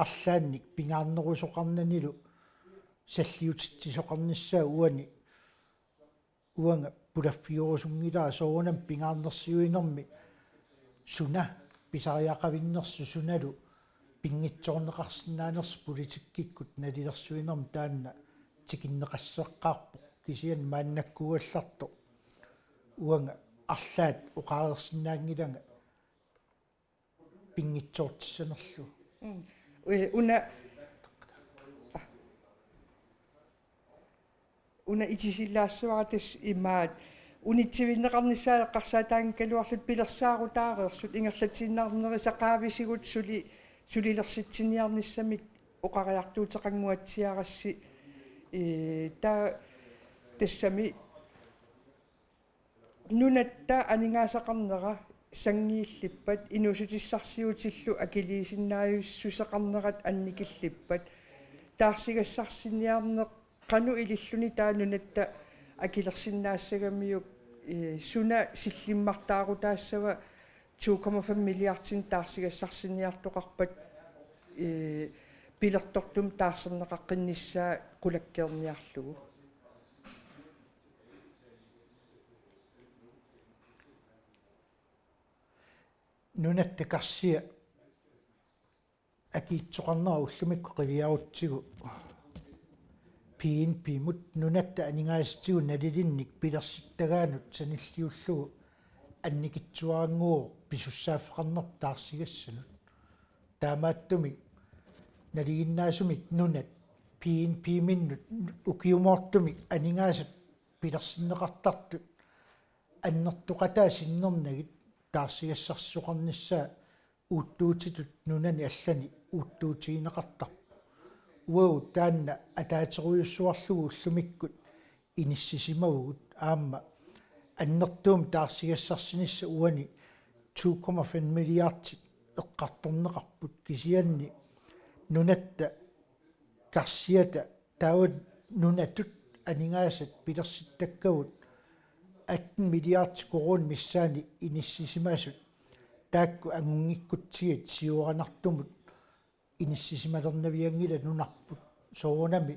arlaannik pingaarnerusoqarnanilu salliutitsisoqarnissaa uani uanga pulaffiorusunngilara soorunami pingaarnersiuinermi suna pisariaqavinnersoq sunalu pinngitsoorneqarsinnaanersoq politikkikkut nalilersuinermi taanna tikinneqassaqqaarpoq kisianni maannakkuugallartoq uanga arlaat oqareersinnaanngilanga pinngitsoortissanerlugu. Mm. Ee, una, ah. Una itisillaassavara tassa imaat unitsivinneqarnissaa eqqarsaataanngikkaluarluta pilersaarutaareersut ingerlatsiinnarnerisaqaavisigut suli sulilersitsiniarnissamik oqariartuuteqannguatsiarassi, ee, ta-, tassami nunatta aningaasaqarnera sanngiillippat inuussutissarsiutillu akiliisinnaajussuseqarnerat annikillippat taarsigassarsiniarneq qanoq ililluni taava nunatta akilersinnaassagamiuk, ee, suna sillimmartaarutaassava to komma fem milliardinik taarsigassarsiniartoqarpat, ee, pilertortumik taarserneqaqqinnissaa qulakkeerniarlugu. Nunatta karsia akiitsoqarnera ullumikkut qiviarutsigu B N P-mut nunatta aningaasatigut nalilinnik pilersittagaanut sanilliullugu annikitsuarannguuvoq pisussaaffeqarnerput taarsigassanut. Taamaattumik nalinginnaasumik nunat B N P-minnut ukiumoortumik aningaasat pilersinneqartartut annertoqataa sinnernagit taarsigassarsisoqarnissaa uuttuutitut nunani allani uuttuutigineqartarpoq. Uagut taanna ataaterujussuarlugu ullumikkut inissisimavugut aamma annertuumik taarsigassarsinissaq uani to komma fem milliardit eqqartorneqarput kisianni nunatta karsiata taava nunatut aningaasat pilersittakkagut atten milliard koruunit missaanni inissisimasut taakku angunngikkutsigit siuaranartumut inissisimalernavianngilaq nunarput soorunami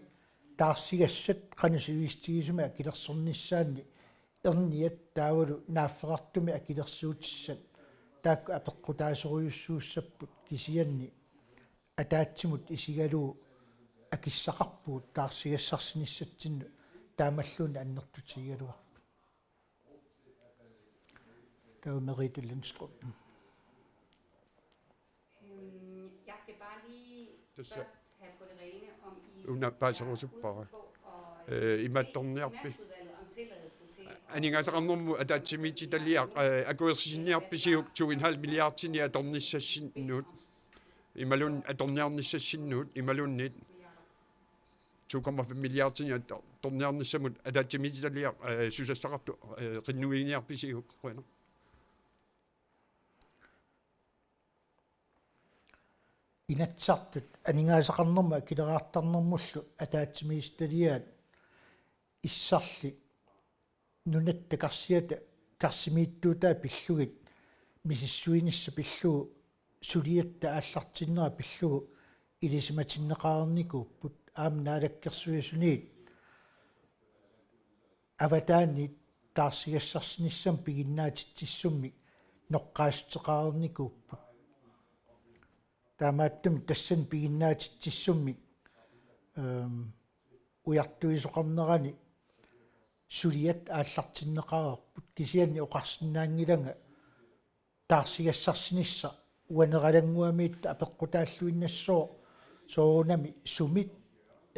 taarsigassat qanoq sivisutigisumik akilersornissaanni erniat taavalu naafferartumik akilersuutissat taakku apeqqutaasorujussuussapput kisianni ataatsimut isigalugu akissaqarpugut taarsigassarsinissatsinnut taamalluunniit annertutigigaluarput. Taava Merete Lindstrøm. Øhm, Jeg skal bare lige Tassa. Først have på det rene, om I Una er paaserusuppara. ude på at Øh, imaattorniarpi. Finansudvalget om tilladelse til at Aningaasaqarnermut ataatsimiititaliaq, øh, akuersisinniarpisiuk to en halv milliardini atornissassinnut. Imaluunniit atorniarnissassinnut imaluunniit to komma fem milliardini atorniarnissamut ataatsimiititaliaq, øh, susassaqartoq, øh, qinnuiginiarpisiuk. Qujanaq. Inatsisartut aningaasaqarnermut akileraartarnermullu ataatsimiititaliaat issarli nunatta karsiata karsimiittuutaa pillugit misissuinissaq pillugu suliatta aallartinnera pillugu ilisimatinneqareernikuupput aamma Naalakkersuisuniit avataaniit taarsigassarsinissamut piginnaatitsissummik noqqaassuteqareernikuupput. Taamaattumik tassani piginnaatitsissummik, øhm, ujartuisoqarnerani suliat aallartinneqareerput kisianni oqarsinnaanngilanga taarsigassarsinissaq uaneralannguamiittoq apeqqutaalluinnassooq soorunami sumit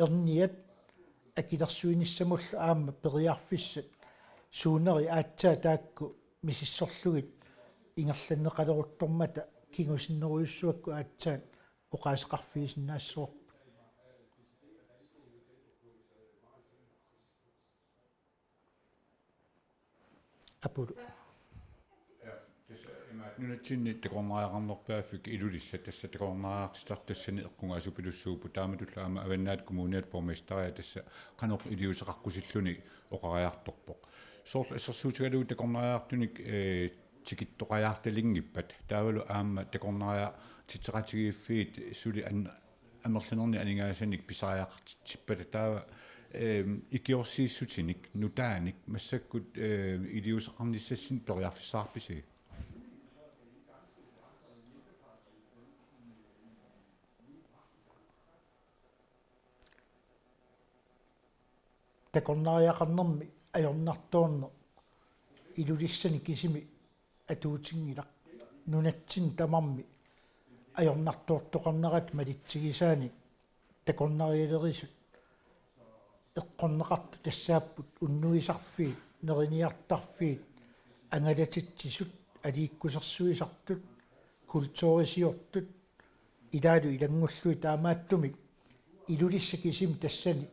erniat akilersuinissamullu aamma periarfissat suuneri aatsaat taakku misissorlugit ingerlanneqaleruttormata kingusinnerujussuakkut aatsaat oqaaseqarfigisinnaassavarput. Apulu. Tassa imaat nunatsinni takornariaqarnerpaaffik Ilulissat tassa takornariartitartut tassani eqqugaasupilussuupput taamatullu aamma Avannaata Kommuniata borgmesteria tassa qanoq iliuuseqaqqusilluni oqariartorpoq. Soorlu assersuutigalugu takornariartunik ee tikittoqajaartalinngippat taavalu aamma takornariartitseqatigiiffiit suli an amerlanernik aningaasanik pisariaqartitsippata taava ehm ikiorsiissutinik nutaanik massakkut ehm iliuuseqarnissassinnik periarfissaqarpisi? Takornariaqarnermi ajornartoorneq Ilulissani kisimi atuutinngilaq. Nunatsinni tamarmi ajornartoortoqarnerata malitsigisaanik takornarialerisut eqqorneqartut tassaapput unnuisarfiit, neriniartarfiit, angalatitsisut, aliikkusersuisartut, kulturisiortut, ilaalu ilanngullugit. Taamaattumik Ilulissat kisimi tassani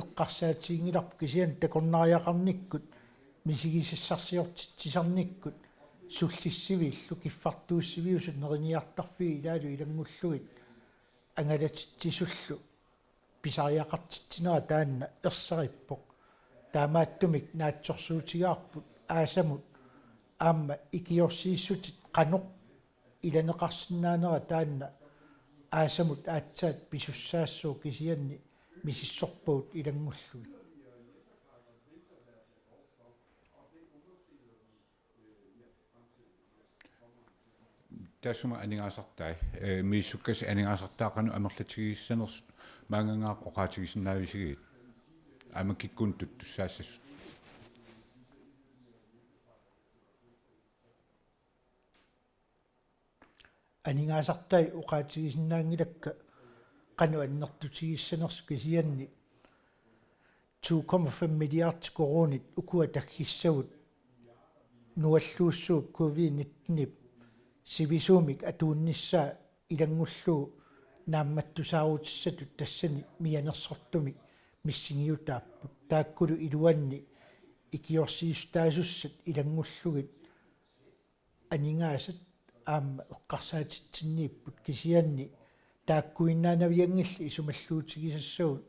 eqqarsaatiginngilarput, kisianni takornariaqarnikkut, misigisassarsiortitsisarnikkut, sullissiviillu kiffartuussiviusut neriniartarfiit ilaalu ilanngullugit angalatitsisullu pisariaqartitsinera taanna ersarippoq. Taamaattumik naatsorsuutigaarput aasamut aamma ikiorsiissutit qanoq ilaneqarsinnaanera taanna aasamut aatsaat pisussaassooq, kisianni misissorpagut ilanngullugit. Taassuma aningaasartai, ee, misissukkassi aningaasartai qanoq amerlatigisassaanersut maanngaanniit oqaatigisinnaavisigit, aamma kikkunnut tuttussaassasut? Aningaasartai oqaatigisinnaanngilakka qanoq annertutigissanersut, kisianni to komma fem milliard koruunit ukua taggissagut nualluussuup covid nitten-ip sivisuumik atuunnissaa ilanngullugu naammattusaarutissatut tassani mianersortumik missingiutaapput. Taakkulu iluanni ikiorsiissutaasussat ilanngullugit aningaasat aamma eqqarsaatitsinniipput, kisianni taakkuinnaanavianngillat isumalluutigisassagut.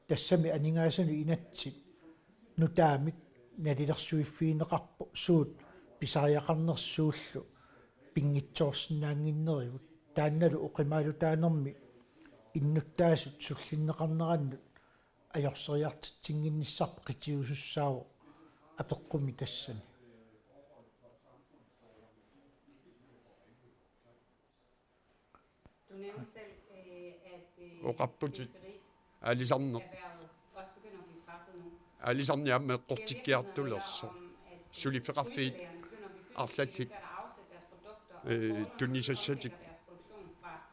Tassami aningaasanut inatsit nutaamik nalilersuiffigineqarpoq suut pisariaqarnersuullu pinngitsoorsinnaannginnerigut. Taannalu oqimaalutaanermi innuttaasut sullinneqarnerannut ajorseriartitsinnginnissarput qitiusussaavoq apeqqumi tassani. Du nævnte selv, øh, at øh, Oqarputit fiskeri aalisarneq, erhvervet også begynder at blive presset nu. Aalisarneq aamma eqqortikkiartulersoq. Suliffeqarfiit arlallit, øh, tunisassatik.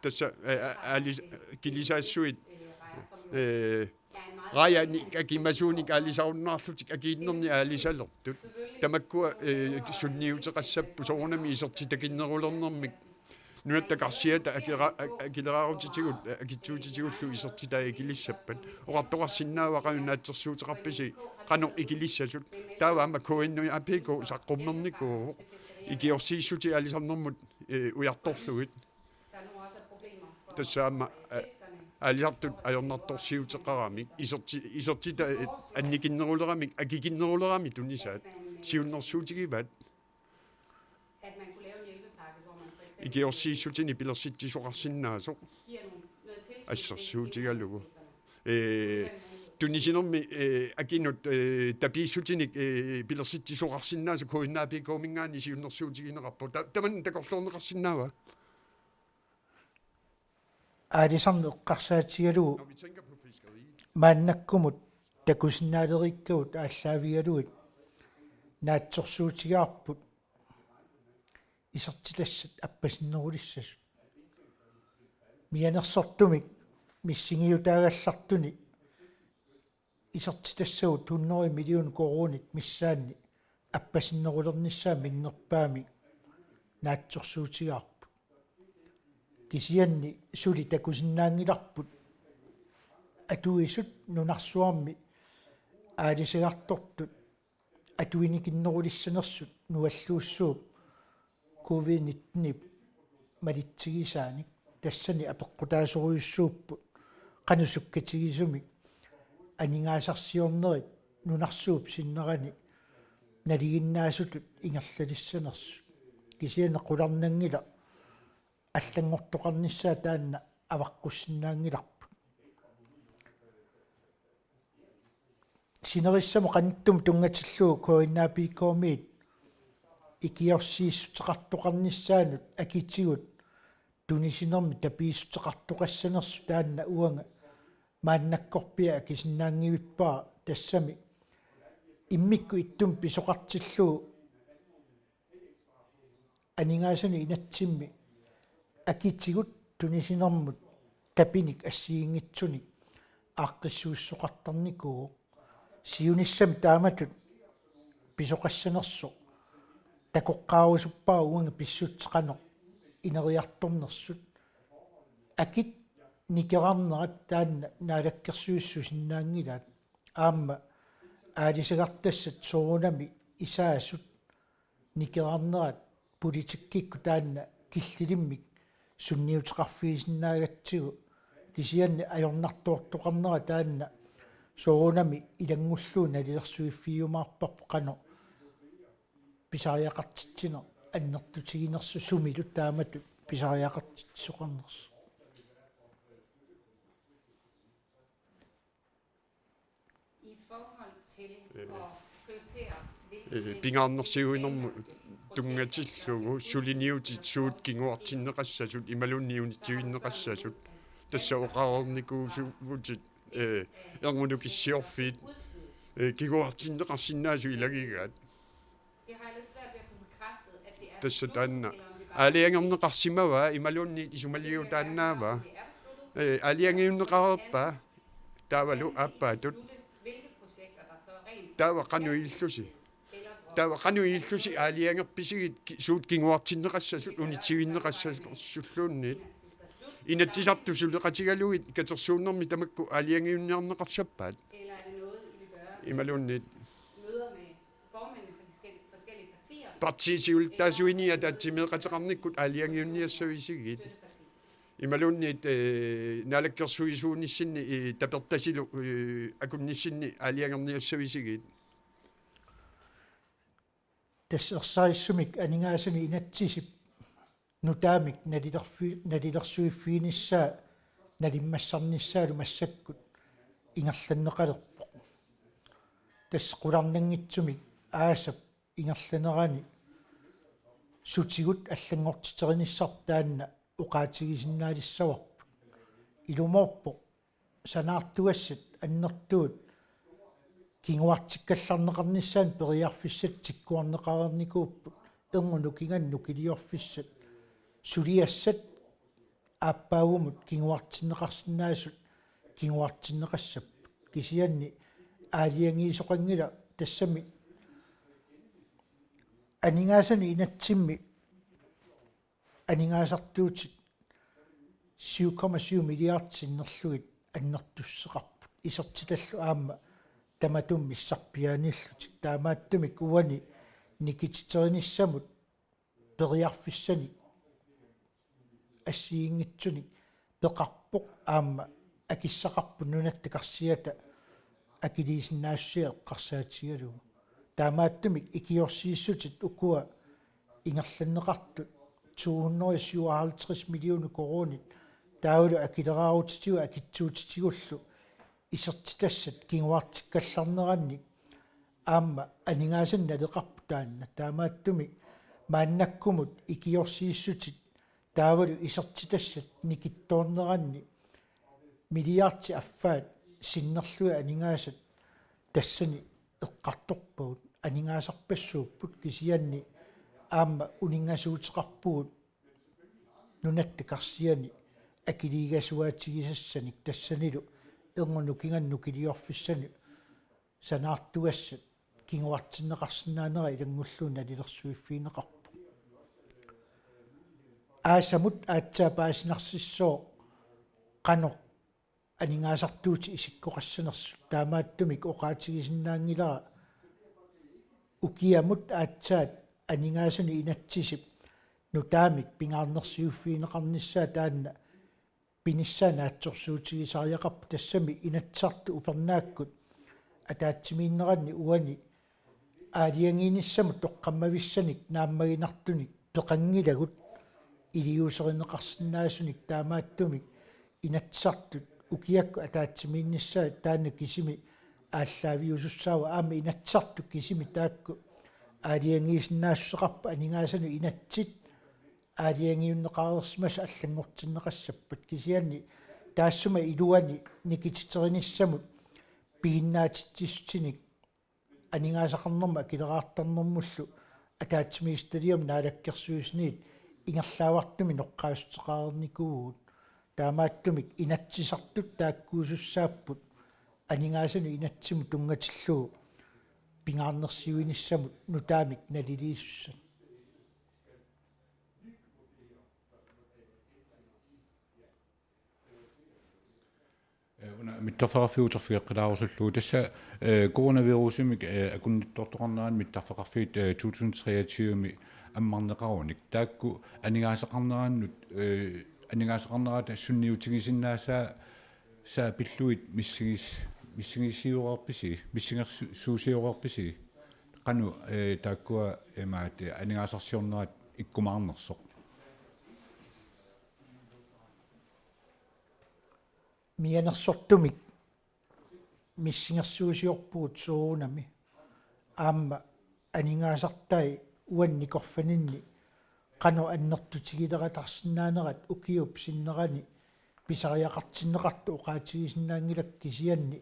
Tassa, øh, aalis-, kilisaassuit, øh, raajanik akimasuunik aalisarunnaarlutik akikinnernik aalisalertut. Tamakkua, øh, sunniuteqassapput soorunami isertitakinnerulernermik. Nunatta karsiata akira-, ak-, akileraarutitigut, akitsuutitigullu isertitai akilissappat. Oqartoqarsinnaavara naatsorsuuteqarpisi qanoq ikilissasut. Taava aamma K N A P K saqqummernikuuvoq. Ikiorsiissutit aalisarnermut, øh, ujartorlugit. Tassa aamma, øh, aalisartut ajornartorsiuteqaramik, iserti-, isertitai annikinneruleramik, akikinneruleramik tunisaat siunnersuutigivaat. Ikiorsiissutinik pilersitsisoqarsinnaasoq assersuutigalugu. Øh, tunisinermi, øh, akinut, øh, tapiissutinik, øh, pilersitsisoqarsinnaasoq K N A P K-minngaanniit siunnersuutigineqarpoq. Ta-, tamanna takorloorneqarsinnaava? Aalisarneq eqqarsaatigalugu maannakkumut takusinnaaleriikkagut aallaavigalugit naatsorsuutigaarput isertitassat appasinnerulissasut. Mianersortumik missingiutaagallartuni isertitassagut hundrede million koruunit missaanni appasinnerulernissaat minnerpaamik naatsorsuutigaarput. Kisianni suli takusinnaanngilarput atuisut nunarsuarmi aalisagartortut atuinikinnerulissanersut nualluussuup covid nitten-ip malitsigisaanik. Tassani apeqqutaasorujussuupput qanoq sukkatigisumik aningaasarsiornerit nunarsuup sinnerani nalinginnaasutut ingerlalissanersut. Kisianni qularnanngilaq allanngortoqarnissaa taanna avaqqussinnaanngilarput. Sinerissamut qanittumut tunngatillugu K N A P K-miit ikiorsiissuteqartoqarnissaanut akitigut tunisinermi tapiissuteqartoqassanersut taanna uanga maannakkorpiaq akisinnaanngivippara. Tassami immikkut ittumik pisoqartillugu aningaasanut inatsimmi akitigut tunisinermut tapinik assigiinngitsunik aaqqissuussoqartarnikuuvoq. Siunissami taamatut pisoqassanersoq takoqqaarusuppara uanga pissutsit qanoq ineriartornersut. Akit nikerarnerat taanna naalakkersuisut susinnaanngilaat. Aamma aalisagartassat soorunami isaasut nikerarnerat politikkikkut taanna killilimmik sunniuteqarfigisinnaagatsigu, kisianni ajornartoortoqarnera taanna soorunami ilanngullugu nalilersuiffigiumaarparput qanoq pisariaqartitsineq annertutiginersoq sumilu taamatut pisariaqartitsisoqarnersoq. I forhold til at prioritere, hvilke ting vi pingaarnersiuinermut tunngatillugu suliniutit suut kinguartinneqassasut imaluunniit unitsivinneqassasut, tassa oqareernikuusuuvutit, eh, erngup nukissiorfiit, eh, kinguartinneqarsinnaasut ilagigaat. Tassa taanna aalajangerneqarsimavaa imaluunniit isumaliutaannaavaa. Eh, aalajangiunneqareerpaa taavalu aappaatut. Taava qanoq ilillusi? Taava qanoq ilillusi aalajangerpisigit ki-, suut kinguartinneqassasut unitsivinneqassasulluunniit? Inatsisartut suleqatigalugit katersuunnermi tamakku aalajangiunniarneqassappaat? Imaluunniit partiit siulittaasuini ataatsimeeqateqarnikkut aalajangiunniassavisigit? Imaluunniit, eh, naalakkersuisuunissinni, eh, tapertasilu, eh, akunnissinni aalajangerniassavisigit? Tassa ersarissumik aningaasanik inatsisip nutaamik nalilerfi-, nalilersuiffiginissaa nalimmassarnissaalu massakkut ingerlanneqalerpoq. Tassa qularnanngitsumik aasap ingerlanerani sutigut allanngortiterinissarput taanna oqaatigisinnaalissavarput. Ilumoorpoq sanaartugassat annertuut kinguartikkallarneqarnissaannut periarfissat tikkuarneqareernikuupput, erngup nukinganik nukiliorfissat suliassat aappaagumut kinguartinneqarsinnaasut kinguartinneqassapput. Kisianni aalajangiisoqanngilaq tassami aningaasanut inatsimmi aningaasartuutit syv komma syv milliard sinnerlugit annertussuseqarput isertitallu aamma tamatuma missarpiaaniillutik. Taamaattumik uani nikititserinissamut periarfissanik assigiinngitsunik peqarpoq aamma akissaqarpoq nunatta karsiata akiliisinnaassusia eqqarsaatigalugu. Taamaattumik ikiorsiissutit ukua ingerlanneqartut to hundrede syvoghalvtreds millioner koruunit taavalu akileraarutitigut akitsuutitigullu isertitassat kinguartikkallarnerannik aamma aningaasanik naleqarput taanna. Taamaattumik maannakkumut ikiorsiissutit taavalu isertitassat nikittoorneranni milliardit affaat sinnerlugit aningaasat tassani eqqartorpagut. Aningaasarpassuupput kisianni aamma uninngasuuteqarpugut nunatta karsiani akiliigasuaatigisassanik tassanilu erngup nukinganik nukiliorfissanik sanaartugassat kinguartinneqarsinnaanera ilanngullugu nalilersuiffigineqarpoq. Aasamut aatsaat paasinarsissooq qanoq aningaasartuutit isikkoqassanersut, taamaattumik oqaatigisinnaanngilara ukiamut aatsaat aningaasanik inatsisip nutaamik pingaarnersiuffigineqarnissaa taanna pinissaa naatsorsuutigisariaqarpoq. Tassami Inatsisartut upernaakkut ataatsimiinneranni uani aalajangiinissamut toqqammavissanik naammaginartunik peqanngilagut iliuuserineqarsinnaasunik. Taamaattumik Inatsisartut ukiakkut ataatsimiinnissaat taanna kisimi aallaaviusussaavoq. Aamma Inatsisartut kisimi taakku aalajangiisinnaassuseqarput, aningaasanut inatsit aalajangiunneqareersimasut allanngortinneqassappat, kisianni taassuma iluani nikititserinissamut piginnaatitsissutinik aningaasaqarnermut akileraartarnermullu ataatsimiititaliami naalakkersuisuniit ingerlaavartumik noqqaassuteqarnikuuvugut. Taamaattumik inatsisartut taakkuusussaapput aningaasanut inatsimut tunngatillugu pingaarnersiuinissamut nutaamik naliliisussat. Una mittarfeqarfiuterfigeqqilaarusullugu tassa coronavirusimik akunnittoortoqarnerani mittarfeqarfiit to tusind treogtyve-mi ammarneqarunik taakku aningaasaqarnerannut aningaasaqarnerata sunniutigisinnaasaa saa pillugit missigis missigisiureerpisi missingersuusioreerpisi qanoq taakkua imaat aningaasarsiornerat ikkumaarnersoq. Mianersortumik missingersuusiorpugut soorunami aamma aningaasartai uanni korfaninni qanoq annertutigilerataarsinnaanerat ukiup sinnerani pisariaqartinneqartoq oqaatigisinnaanngilakka kisianni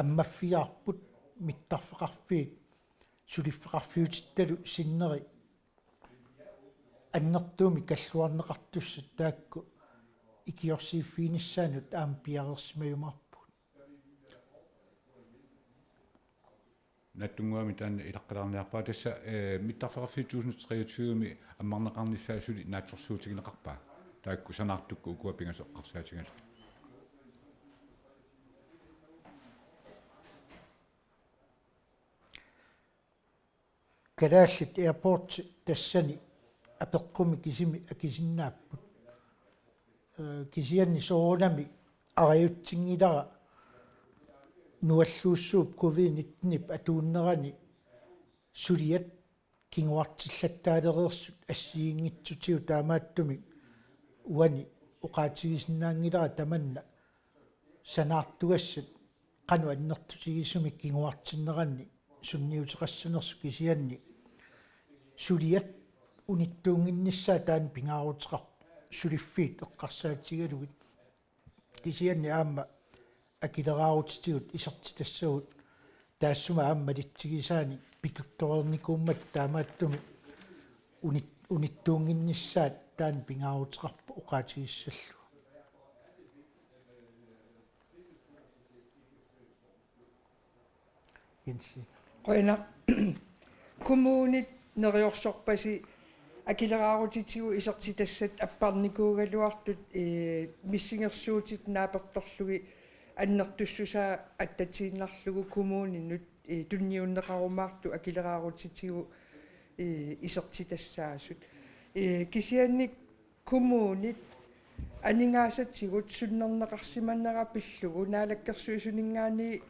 ammaffigaarput mittarfeqarfiit suliffeqarfiutittalu sinneri annertuumik kalluarneqartussat taakku ikiorsiiffiginissaannut aamma piareersimajumaarpugut. Naatsunnguamik taanna ilaqqilaarniarpara tassa mittarfeqarfiit tusind treogtyve-mi ammarneqarnissaa suli naatsorsuutigineqarpa taakku sanaartukkut ukua pingasut eqqarsaatigalugit. Kalaallit Airport tassani apeqqumi kisimi akisinnaapput. Kisianni soorunami arajutsinngilara nualluussuup covid nitten-ip atuunnerani suliat kinguartillattaalereersut assigiinngitsutigut taamaattumik uani oqaatigisinnaanngilara tamanna sanaartugassat qanoq annertutigisumik kinguartinneranni sunniuteqassanersut kisianni suliat unittuunnginnissaat taanna pingaaruteqarpoq suliffiit eqqarsaatigalugit kisianni aamma akileraarutitigut isertitassagut taassuma aamma malitsigisaanik pituttoreernikuummat taamaattumik unit- unittuunnginnissaat taanna pingaaruteqarpoq oqaatigissallugu. Jensi. Qujanaq. Kommunit neriorsorpasi akileraarutitigut isertitassat apparnikuugaluartut missingersuutit naapertorlugit annertussusaa attatiinnarlugu kommuninut tunniunneqarumaartut akileraarutitigut isertitassaasut. Kisianni kommunit aningaasatigut sunnerneqarsimanera pillugu Naalakkersuisuninngaanniit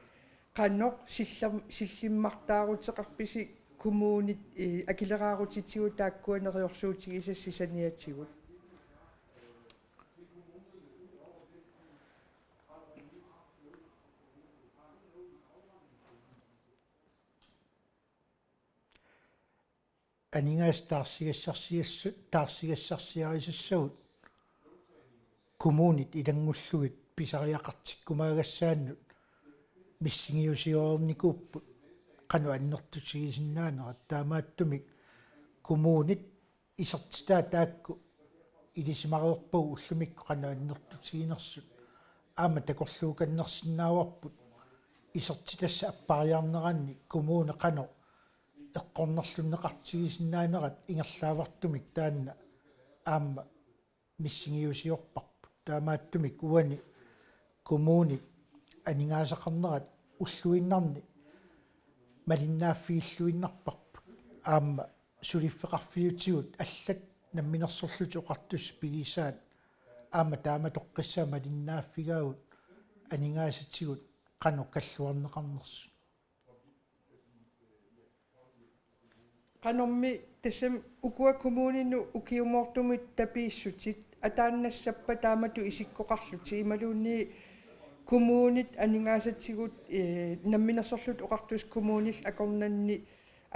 qanoq sillim- sillimmartaaruteqarpisi kommunit akileraarutitigut taakkua neriorsuutigisassat saniatigut? Aningaasat taarsigassarsiassat taarsigassarsiarisassagut kommunit ilanngullugit pisariaqartikkumaagassaannut missingiusioreernikuupput qanoq annertutigisinnaanerat taamaattumik kommunit isertitaa taakku ilisimareerpagut ullumikkut qanoq annertutiginersut aamma takorluukannersinnaavarput isertitassat appariarneranni kommuni qanoq eqqornerlunneqartigisinnaanerat ingerlaavartumik taanna aamma missingiusiorparput. Taamaattumik uani kommunit aningaasaqarnerat ulluinnarni malinnaaffigilluinnarparput. Aamma suliffeqarfiutigut allat Namminersorlutik Oqartussat pigisaat aamma taamatoqqissaaq malinnaaffigaagut aningaasatigut qanoq kalluarneqarnersut. Qanormi tassami ukua kommuninut ukiumoortumut tapiissutit ataannassappat taamatut isikkoqarlutik imaluunniit kommunit aningaasatigut Namminersorlutik Oqartussat kommunillu akornanni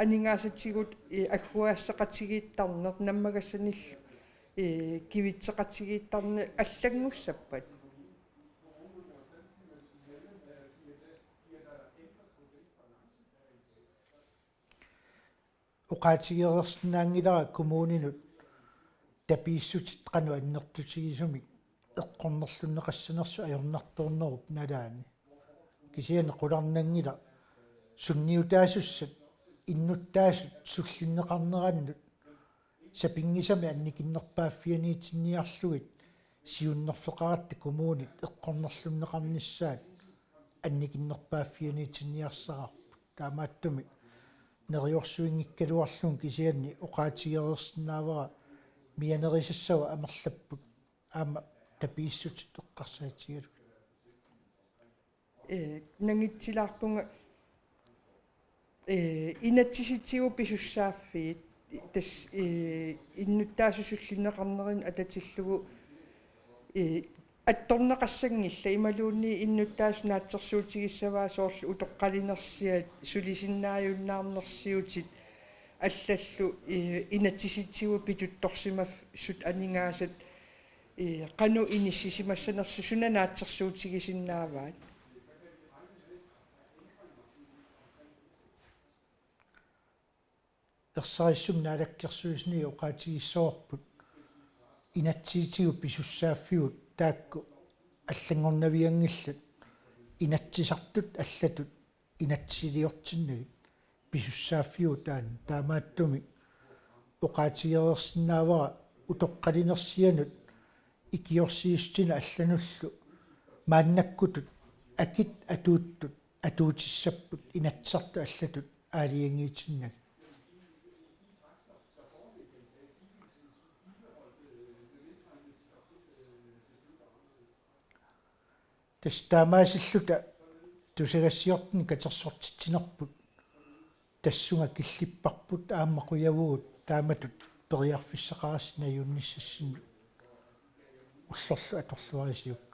aningaasatigut agguaassaqatigiittarneq nammagassanillu kivitseqatigiittarneq allanngussappat? Oqaatigereersinnaanngilara kommuninut tapiissutit qanoq annertutigisumik eqqornerlunneqassanersut ajornartornerup nalaani. Kisianni qularnanngilaq sunniutaasussat innuttaasut sullinneqarnerannut sapinngisamik annikinnerpaaffianiitinniarlugit siunnerfeqaratta kommunit eqqornerlunneqarnissaat annikinnerpaaffianiitinniarsaraarput. Taamaattumik neriorsuinngikkaluarlugu kisianni oqaatigereersinnaavara mianerisassava amerlapput aamma tapiissutit eqqarsaatigalugit. Ee, nangitsilaarpunga, ee, inatsisitigut pisussaaffiit, tassa, ee, innuttaasut sullinneqarnerinut atatillugu, ee, attorneqassanngillat imaluunniit innuttaasut naatsorsuutigissavaat soorlu utoqqalinersiat sulisinnaajunnaarnersiutit allallu, ee, inatsisitigut pituttorsimassasut aningaasat, ee, qanoq inissisimassanersut suna naatsorsuutigisinnaavaat? Ersarissumik naalakkersuisuni oqaatigissavarput inatsisitigut pisussaaffigut taakku allanngornavianngillat inatsisartut allatut inatsisiliortinnagit pisussaaffigut taanna. Taamaattumik oqaatigereersinnaavara utoqqalinersianut ikiorsiissutinik allanullu maannakkutut akit atuuttut atuutissapput inatsisartut allatut aalajangiitinnagit. Tassa taamaasilluta tusagassiortunik katersortitsinerput tassunga killipparput aamma qujavugut taamatut periarfissaqarassi najuunnissassinnut ullorlu atorluarisiuk.